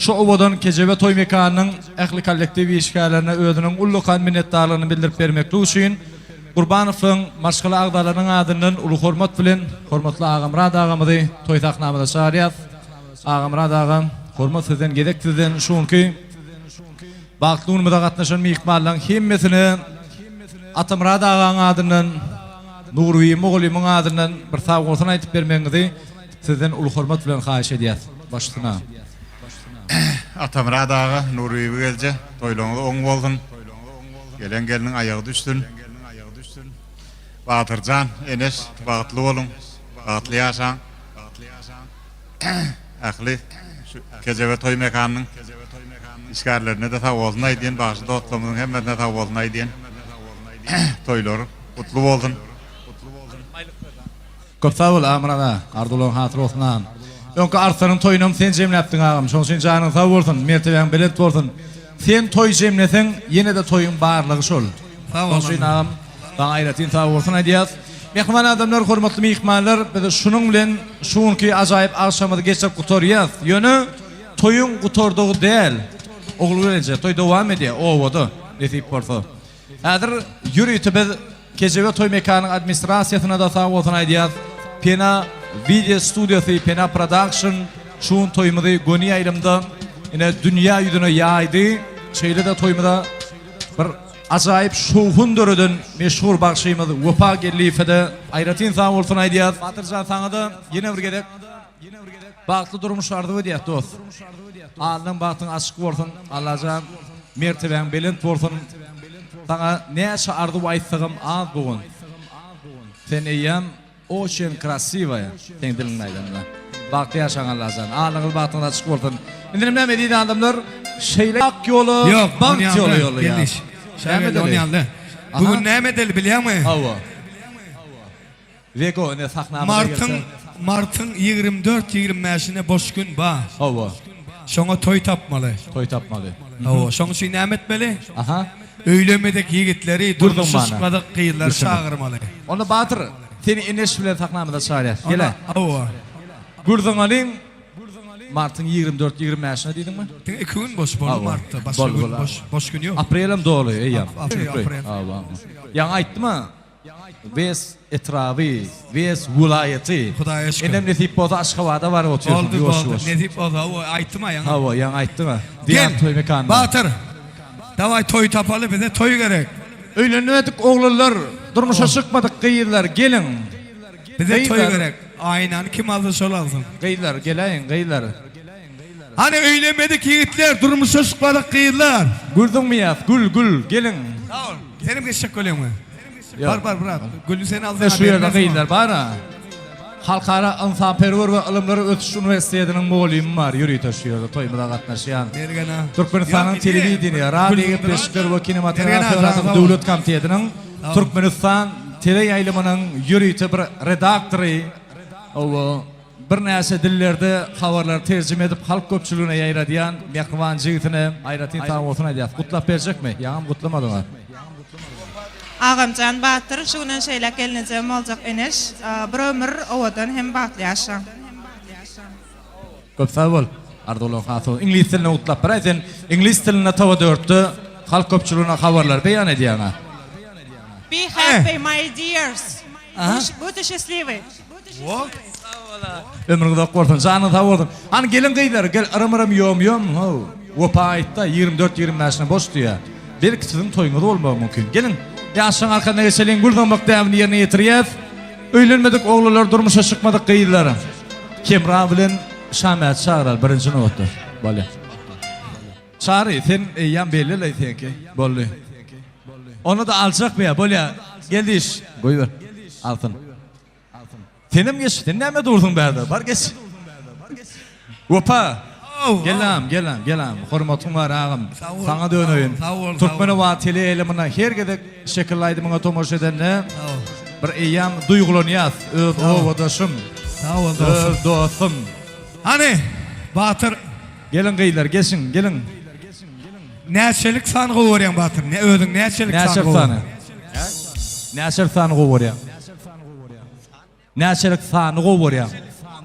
şu owadan Kejebe toý mekanynyň ähli kollektiw işgärlerine özüniň ullakan minnetdarlygyny bildirip bermeklik üçin Gurbanowlaryň maşgala agzalarynyň adyndan uly hormat bilen hormatly Agamyrat agamyzy toý sahnamyza çagyrýas. Agamyrat aga, hormat sizden, gezek sizden. Şu günki bagtly günümize gatnaşan myhmanlaryň hemmesine Atamyrat agaň adyndan, Nurbibi mugallymyň adyndan bir sagbolsun aýdyp bermegiňizi sizden uly hormat bilen haýyş edýäs. Baş üstüne. Atamyrat aga, Nurbibi gelje, toýlaryňyz oň bolsun. Gelen gelniň aýagy düşsün. Batyrjan, Eneş, bagtly boluň, bagtly ýaşaň. Ähli şu Kejebe toý mekanynyň işgärlerine-de sag bolsun aýdýan, bagşy dostlarymyzyň hemmesine sag bolsun aýdýan. Toýlar gutly bolsun. Köp sag bol Agamyrat aga, arzuwlaryň hasyl bolsun agam. Öňki Arslanyň toýunam sen jemläpdiň agam, şoň üçin janyň sag bolsun, mertebäň belent bolsun. Sen toý jemleseň ýene-de toýuň barlygy şol. Sag bol Şoň üçin agam saňa aýratyn sag bolsun aýdýas. Mähriban adamlar, hormatly myhmanlar, biz şunuň bilen şu günki ajaýyp agşamyzy geçirip gutarýas. Ýöne toýuň gutardygy däl. Ogulgelinje toý dowam edýär obada nesip bolsa. Häzir ýörite biz Kejebe toý mekanyň administrasiýasyna-da sag bolsun aýdýas. Pena wideo studiýasy, Pena production şu gün toýumyzy göni ýaýlymda ine dünýä ýüzüne ýaýdy. Şeýle-de toýumyza bir ajaýyp şowhun döreden meşhur bagşymyz Wepa Geldiýewe-de aýratyn sag bolsun aýdýas. Batyrjan saňa-da ýene bir gezek Bagtly durmuş arzuw edýäs dost. Alnyň bagtyň açyk bolsun Allajan mertebäň belent bolsun. Saňa näçe arzuw aýtsagam az bu gün. Sen eýýäm oçen krasiwaýa seň diliňde aýdanda. Bagtly ýaşaň Allajan. Alnyňyz bagtyňyz açyk bolsun. Indinem näme eziz adamlar şeýle ak ýola Ýok, bagt ýoly ýollaýas. Näme edeli? Bu gün näme edeli bilýäňmi? Hawa. Wego ine sahnamyza gelse. Martyň Martyň 24 25-ine boş gün ba. Hawa. Şoňa toý tapmaly. Toý tapmaly. Hawa, şoň üçin näme etmeli? Aha. Öýlenmedik ýigitleri, durmuşa çykmadyk gyzlary çagyrmaly. Onda Batyr, seni Eneş bilen sahnamyza çagyrýas. Gel-ä. Hawa. Gürziňalyň Martyň 24 25-ine diýdiňmi? Diňe iki gün boş boldy martda, başga gün boş, boş gün ýok. Aprelem doly eýýäm. Aprel. Hawa. Ýaňy aýtdym-a. Wes etraby, Wes welaýaty. Hudaýa şükür. Indem nesip bolsa Aşgabada baryp otyrsyň Boldy, ýuwaş boldy. ýuwaş. Nesip bolsa, hawa, aýtdym-a ýaňy. Hawa, ýaňy aýtdyň-a. Gel, Diýar toý mekanyna. Batyr. Dawaý toý tapaly, bize toý gerek. Öýlenmedik oglanlar, durmuşa çykmadyk gyzlar, geliň. Bize toý Gyzlar. gerek. Aýnany kim alsa şol alsyn. Gyzlar, geläýiň, gyzlar. Hany öýlenmedik ýigitler, durmuşa çykmadyk gyzlar. Gül zyňmaýas, gül, gül, geliň. Sag bol. Senem geçjek bolýaňmy? Bar bar brat. Gülü sen alsaň. Şu ýerde gyzlar bar-a. Halkara ynsanperwer we ylymlary ösüş uniwersitetiniň mugallymy bar, ýörite şu ýerde toýumyza gatnaşýan. Türkmenistanyň Telewideniýe, radio gepleşikler we kinematografiýa döwlet komitetiniň Türkmenistan teleýaýlymynyň ýörite bir redaktory, oba, Birnäçe dillerde habarlary terjime edip halk köpçüligine ýaýradýan mähriban jigisine aýratyn sagbolsun aýdýas. Gutlap berjekmi? Ýaňam gutlamadyňa. Agamjan Batyr şu günden şeýläk gelnejem boljak Eneş bir ömür owadan hem bagtly ýaşa. Köp sag bol. Arzuwlaryň hasyl bolsun. Iňlis dilinde gutlap beräý sen iňlis dilinde toba dörtde halk köpçüligine habarlary beýan edýäňä. Be happy my dears. Budte şesliwy. Ömrüň uzak bolsun, janyň sag bolsun. Hany gelin gyzlar, gel yrym-yrym ýom-ýom, how. Wepa aýtda, 24, 25-ine boş diýýär. Belki siziň toýuňyz bolmagy mümkin. Geliň, ýaşlaryň arkasyna geçeliň, gül zyňmak däbini ýerine ýetirýäs. Öýlenmedik oglanlar, durmuşa çykmadyk gyzlar. Hemra bilen Şamäti çagyraly birinji nobatda. Bolýar. Çary, sen eýýäm belli-leý seňki. Boldy. Ony-da aljakmy ýa? Bolýa. Gel diş. Goýber. Alsyn. Senem geç. Sen näme dursuň bärde? Bar geç. Wepa. Gel agam, gel agam, gel agam. Hormatyň bar agam. Saňa döneýin. Türkmenobat teleýaýlymyna her gezek şekilli aýdymyňa tomaşa edende bir eýýäm duýgulanýas. Öz obadaşym. Sag bol dostum. Öz dostum. Hany, Batyr. Geliň gyzlar, geçiň, geliň. Näçelik sany gowy görýäň Batyr? Ne özüň näçelik sany gowy? Näçelik sany? Näçelik sany gowy görýäň? Näçelik sany gowy görýäň?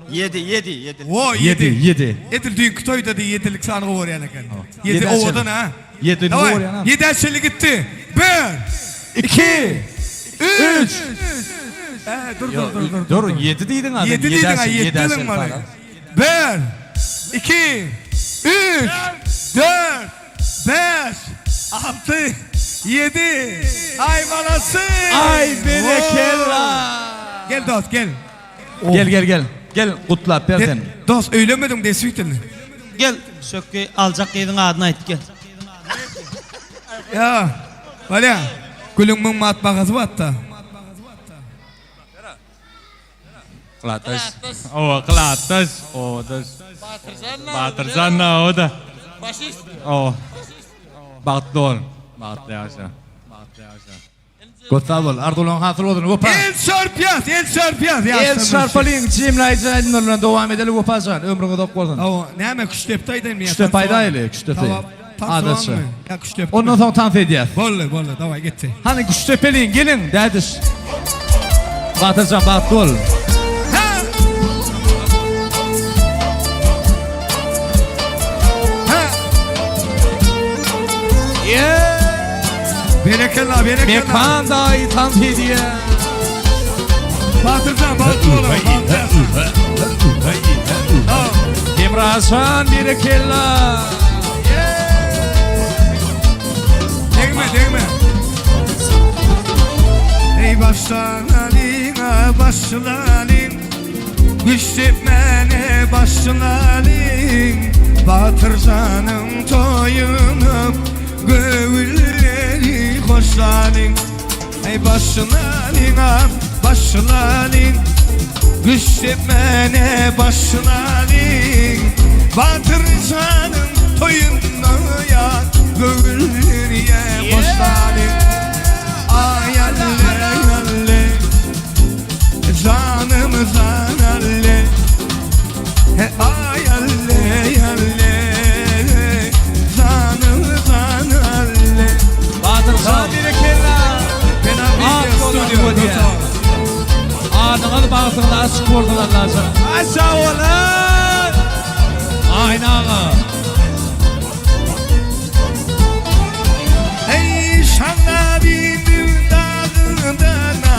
Ýedi, ýedi, ýedi. Wo, ýedi, ýedi. Edil düýnki toýda diý ýedilik sany gowy görýän eken. Ýedi owadan ha. Ýedini gowy görýän ha. Ýedä çenli gitdi. Bir, iki, üç. Dur, dur, dur, dur. Dur, ýedi diýdiň a. Ýedi diýdiň a, ýedi diýdiň maňa. Bir, iki, üç, dört, bäş, alty, ýedi. Aý malasy! Aý berekella! Gel dost gel. Gel gel gel. Gel gutlap ber sen. Dost öýlenmediň deswitelny. Gel Şökgi aljak gyzyň adyny aýt gel. Ýa, bolýa. Gülüň müň manat bahasy batda. Gylatdaş. Owa, Gylatdaş. Owadaş. Batyrjan oda. Başist. Owa. Bagtly bol. Bagtly ýaşa. Bagtly ýaşa. Köp sag bol. Arzuwlaryň hasyl bolsun Wepa. El çarpýas, el çarpýas El çarpalyň, jemleýji aýdymlar bilen dowam edeli Wepajan. Ömrüň uzak bolsun. Hawa, näme küştdepdi aýdaýynmy ýa? Küştdepdi aýdaýly, küştdepdi. Adatça. Ýa küştdepdi. Ondan soň tans edýäs. Boldy, boldy, daway gitdi. Hany küştdepeliň, geliň, dädiş. Batyrjan bagtly bol. Berekella, berekella. Mekan daýy tans edýär. Batyrjan bagtly bol. Hemrajan berekella. Degme, degme. Ey başlalyň, başlalyň. Güçtepmäne başlalyň. Batyrjanyň toýuny göwünleri hoşlalyň. Ey başlalyň, başlalyň. Güçtepmäne başlalyň. Batyrjanyň toýuny ýa göwünleri hoşlalyň. Ay alle alle Canım alle He ay alle alle Canım alle Batyrjan berekella. Fena Ak bolýar. Adyňyz bagtyňyz açyk bolsun Allajan. Aşa bolan. Aýna aga. Ey şanla bir dağından.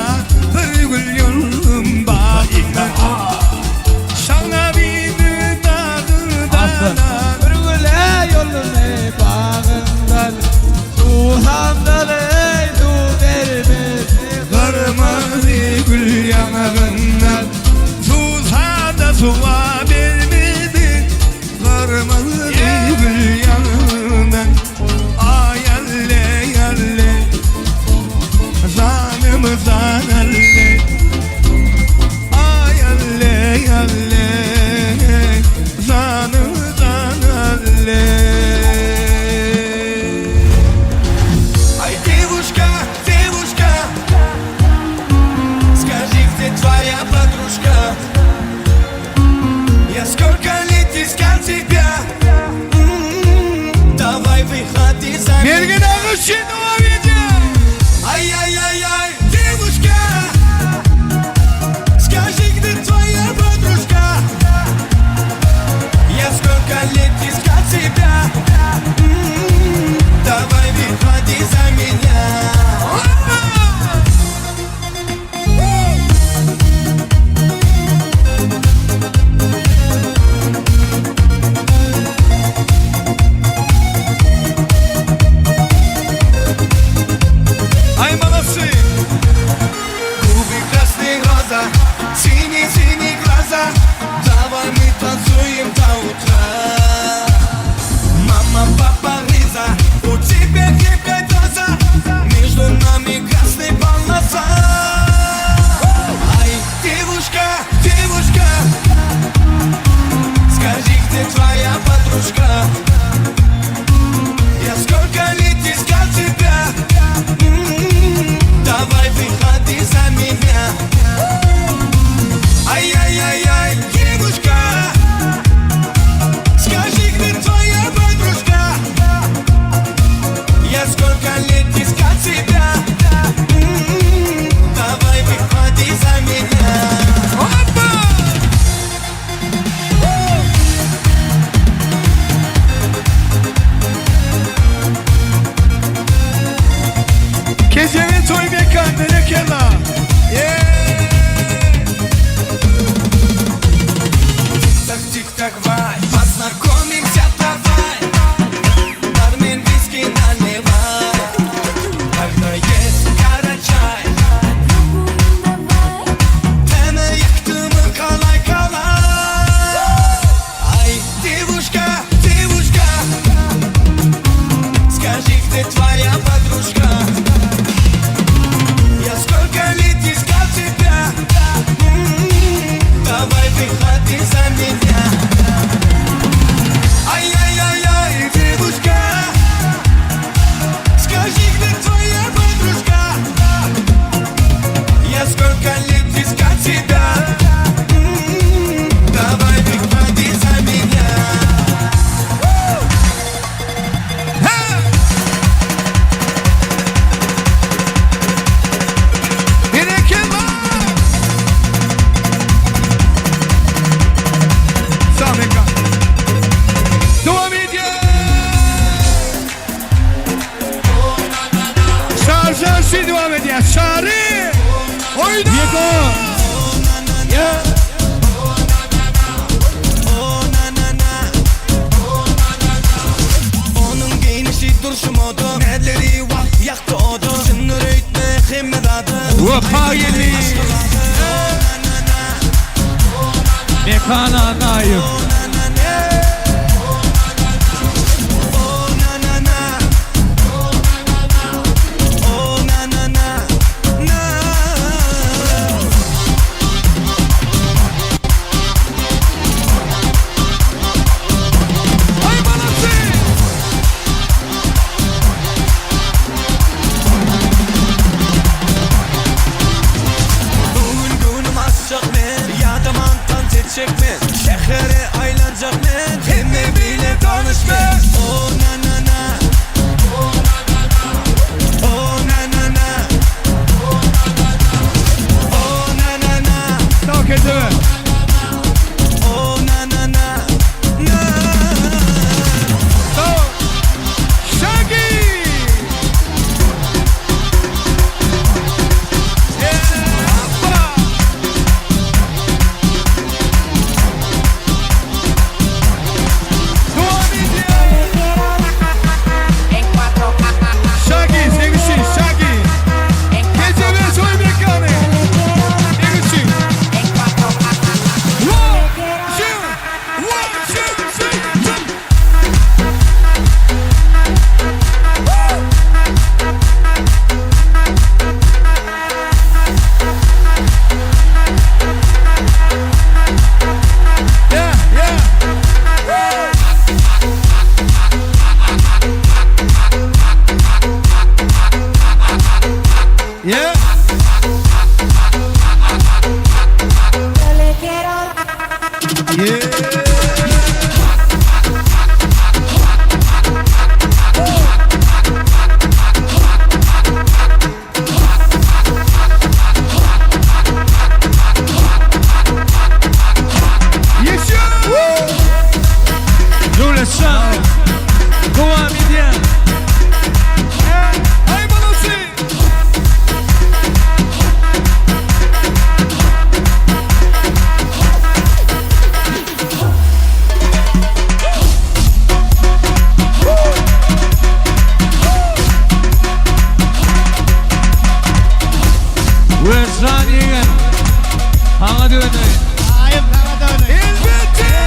ýagyndan Suwsada suwa bermediň Gyrmyzy gül ýaňyndan Aý alle alle Janym jan alle Aý alle alle Janym jan alle Ay девушка, девушка Скажи, где твоя подружка? Я сколько лет искал тебя М-м-м, Давай выходи за меня Mergen aga Ай-яй-яй-яй, девушка Скажи, где твоя подружка? Я сколько лет искал тебя М-м-м, Давай выходи за меня. Ay молодцы! Губы красные глаза, синие-синие глаза. Давай мы танцуем до утра. Мама, папа, Лиза, у тебя крепкая доза. Между нами красный полоса. Ай, девушка, девушка, скажи, где твоя подружка? Я сколько лет искал тебя. М-м-м, Давай выходи за меня. Ай-яй-яй-яй, девушка, скажи, где твоя подружка? Я сколько лет искал тебя. М-м-м, Давай выходи за меня. Опа! Kejebe toý mekan berekella. Yeah! Тик-так, тик-так, вай, познакомимся давай. Бармен, виски наливай. Когда есть карачай. Tene yaktımı kalay kalay. Ay, девушка, девушка, скажи, где твоя подружка? Я сколько лет искал тебя. М-м-м, Давай выходи за меня. Ай-яй-яй-яй, девушка, скажи, где твоя подружка? Я сколько лет искал тебя. М-м-м, Давай выходи за меня. Ha! Berekella! Sag mekan. Dowam edýär. Şarjı dowam edýär. Şary! Oýna! Yego! Ya! Oh na na na. Onuň geýnişi durşy moda. Näzleri wah ýakdy oda. Çyndyr öýtme hemme zada. Wepa geldi. Mekan Annaýew. Oh na na na. Oh na na na na. Ay молодцы! Bugün günüm açjak men. Ýadaman tans etjek men. Şähere aýlanjak men. Hemme bile tanyş men. Oh na na na. Oh na na na. Oh na na na. Sag Kejebe. Oh na na na na. Sag. Shaggy! Yeah! Hoppa! Dowam edýär. Wejan ýegen. Saňa döneýin. Aýym saňa döneýin. Elbetde!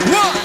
One.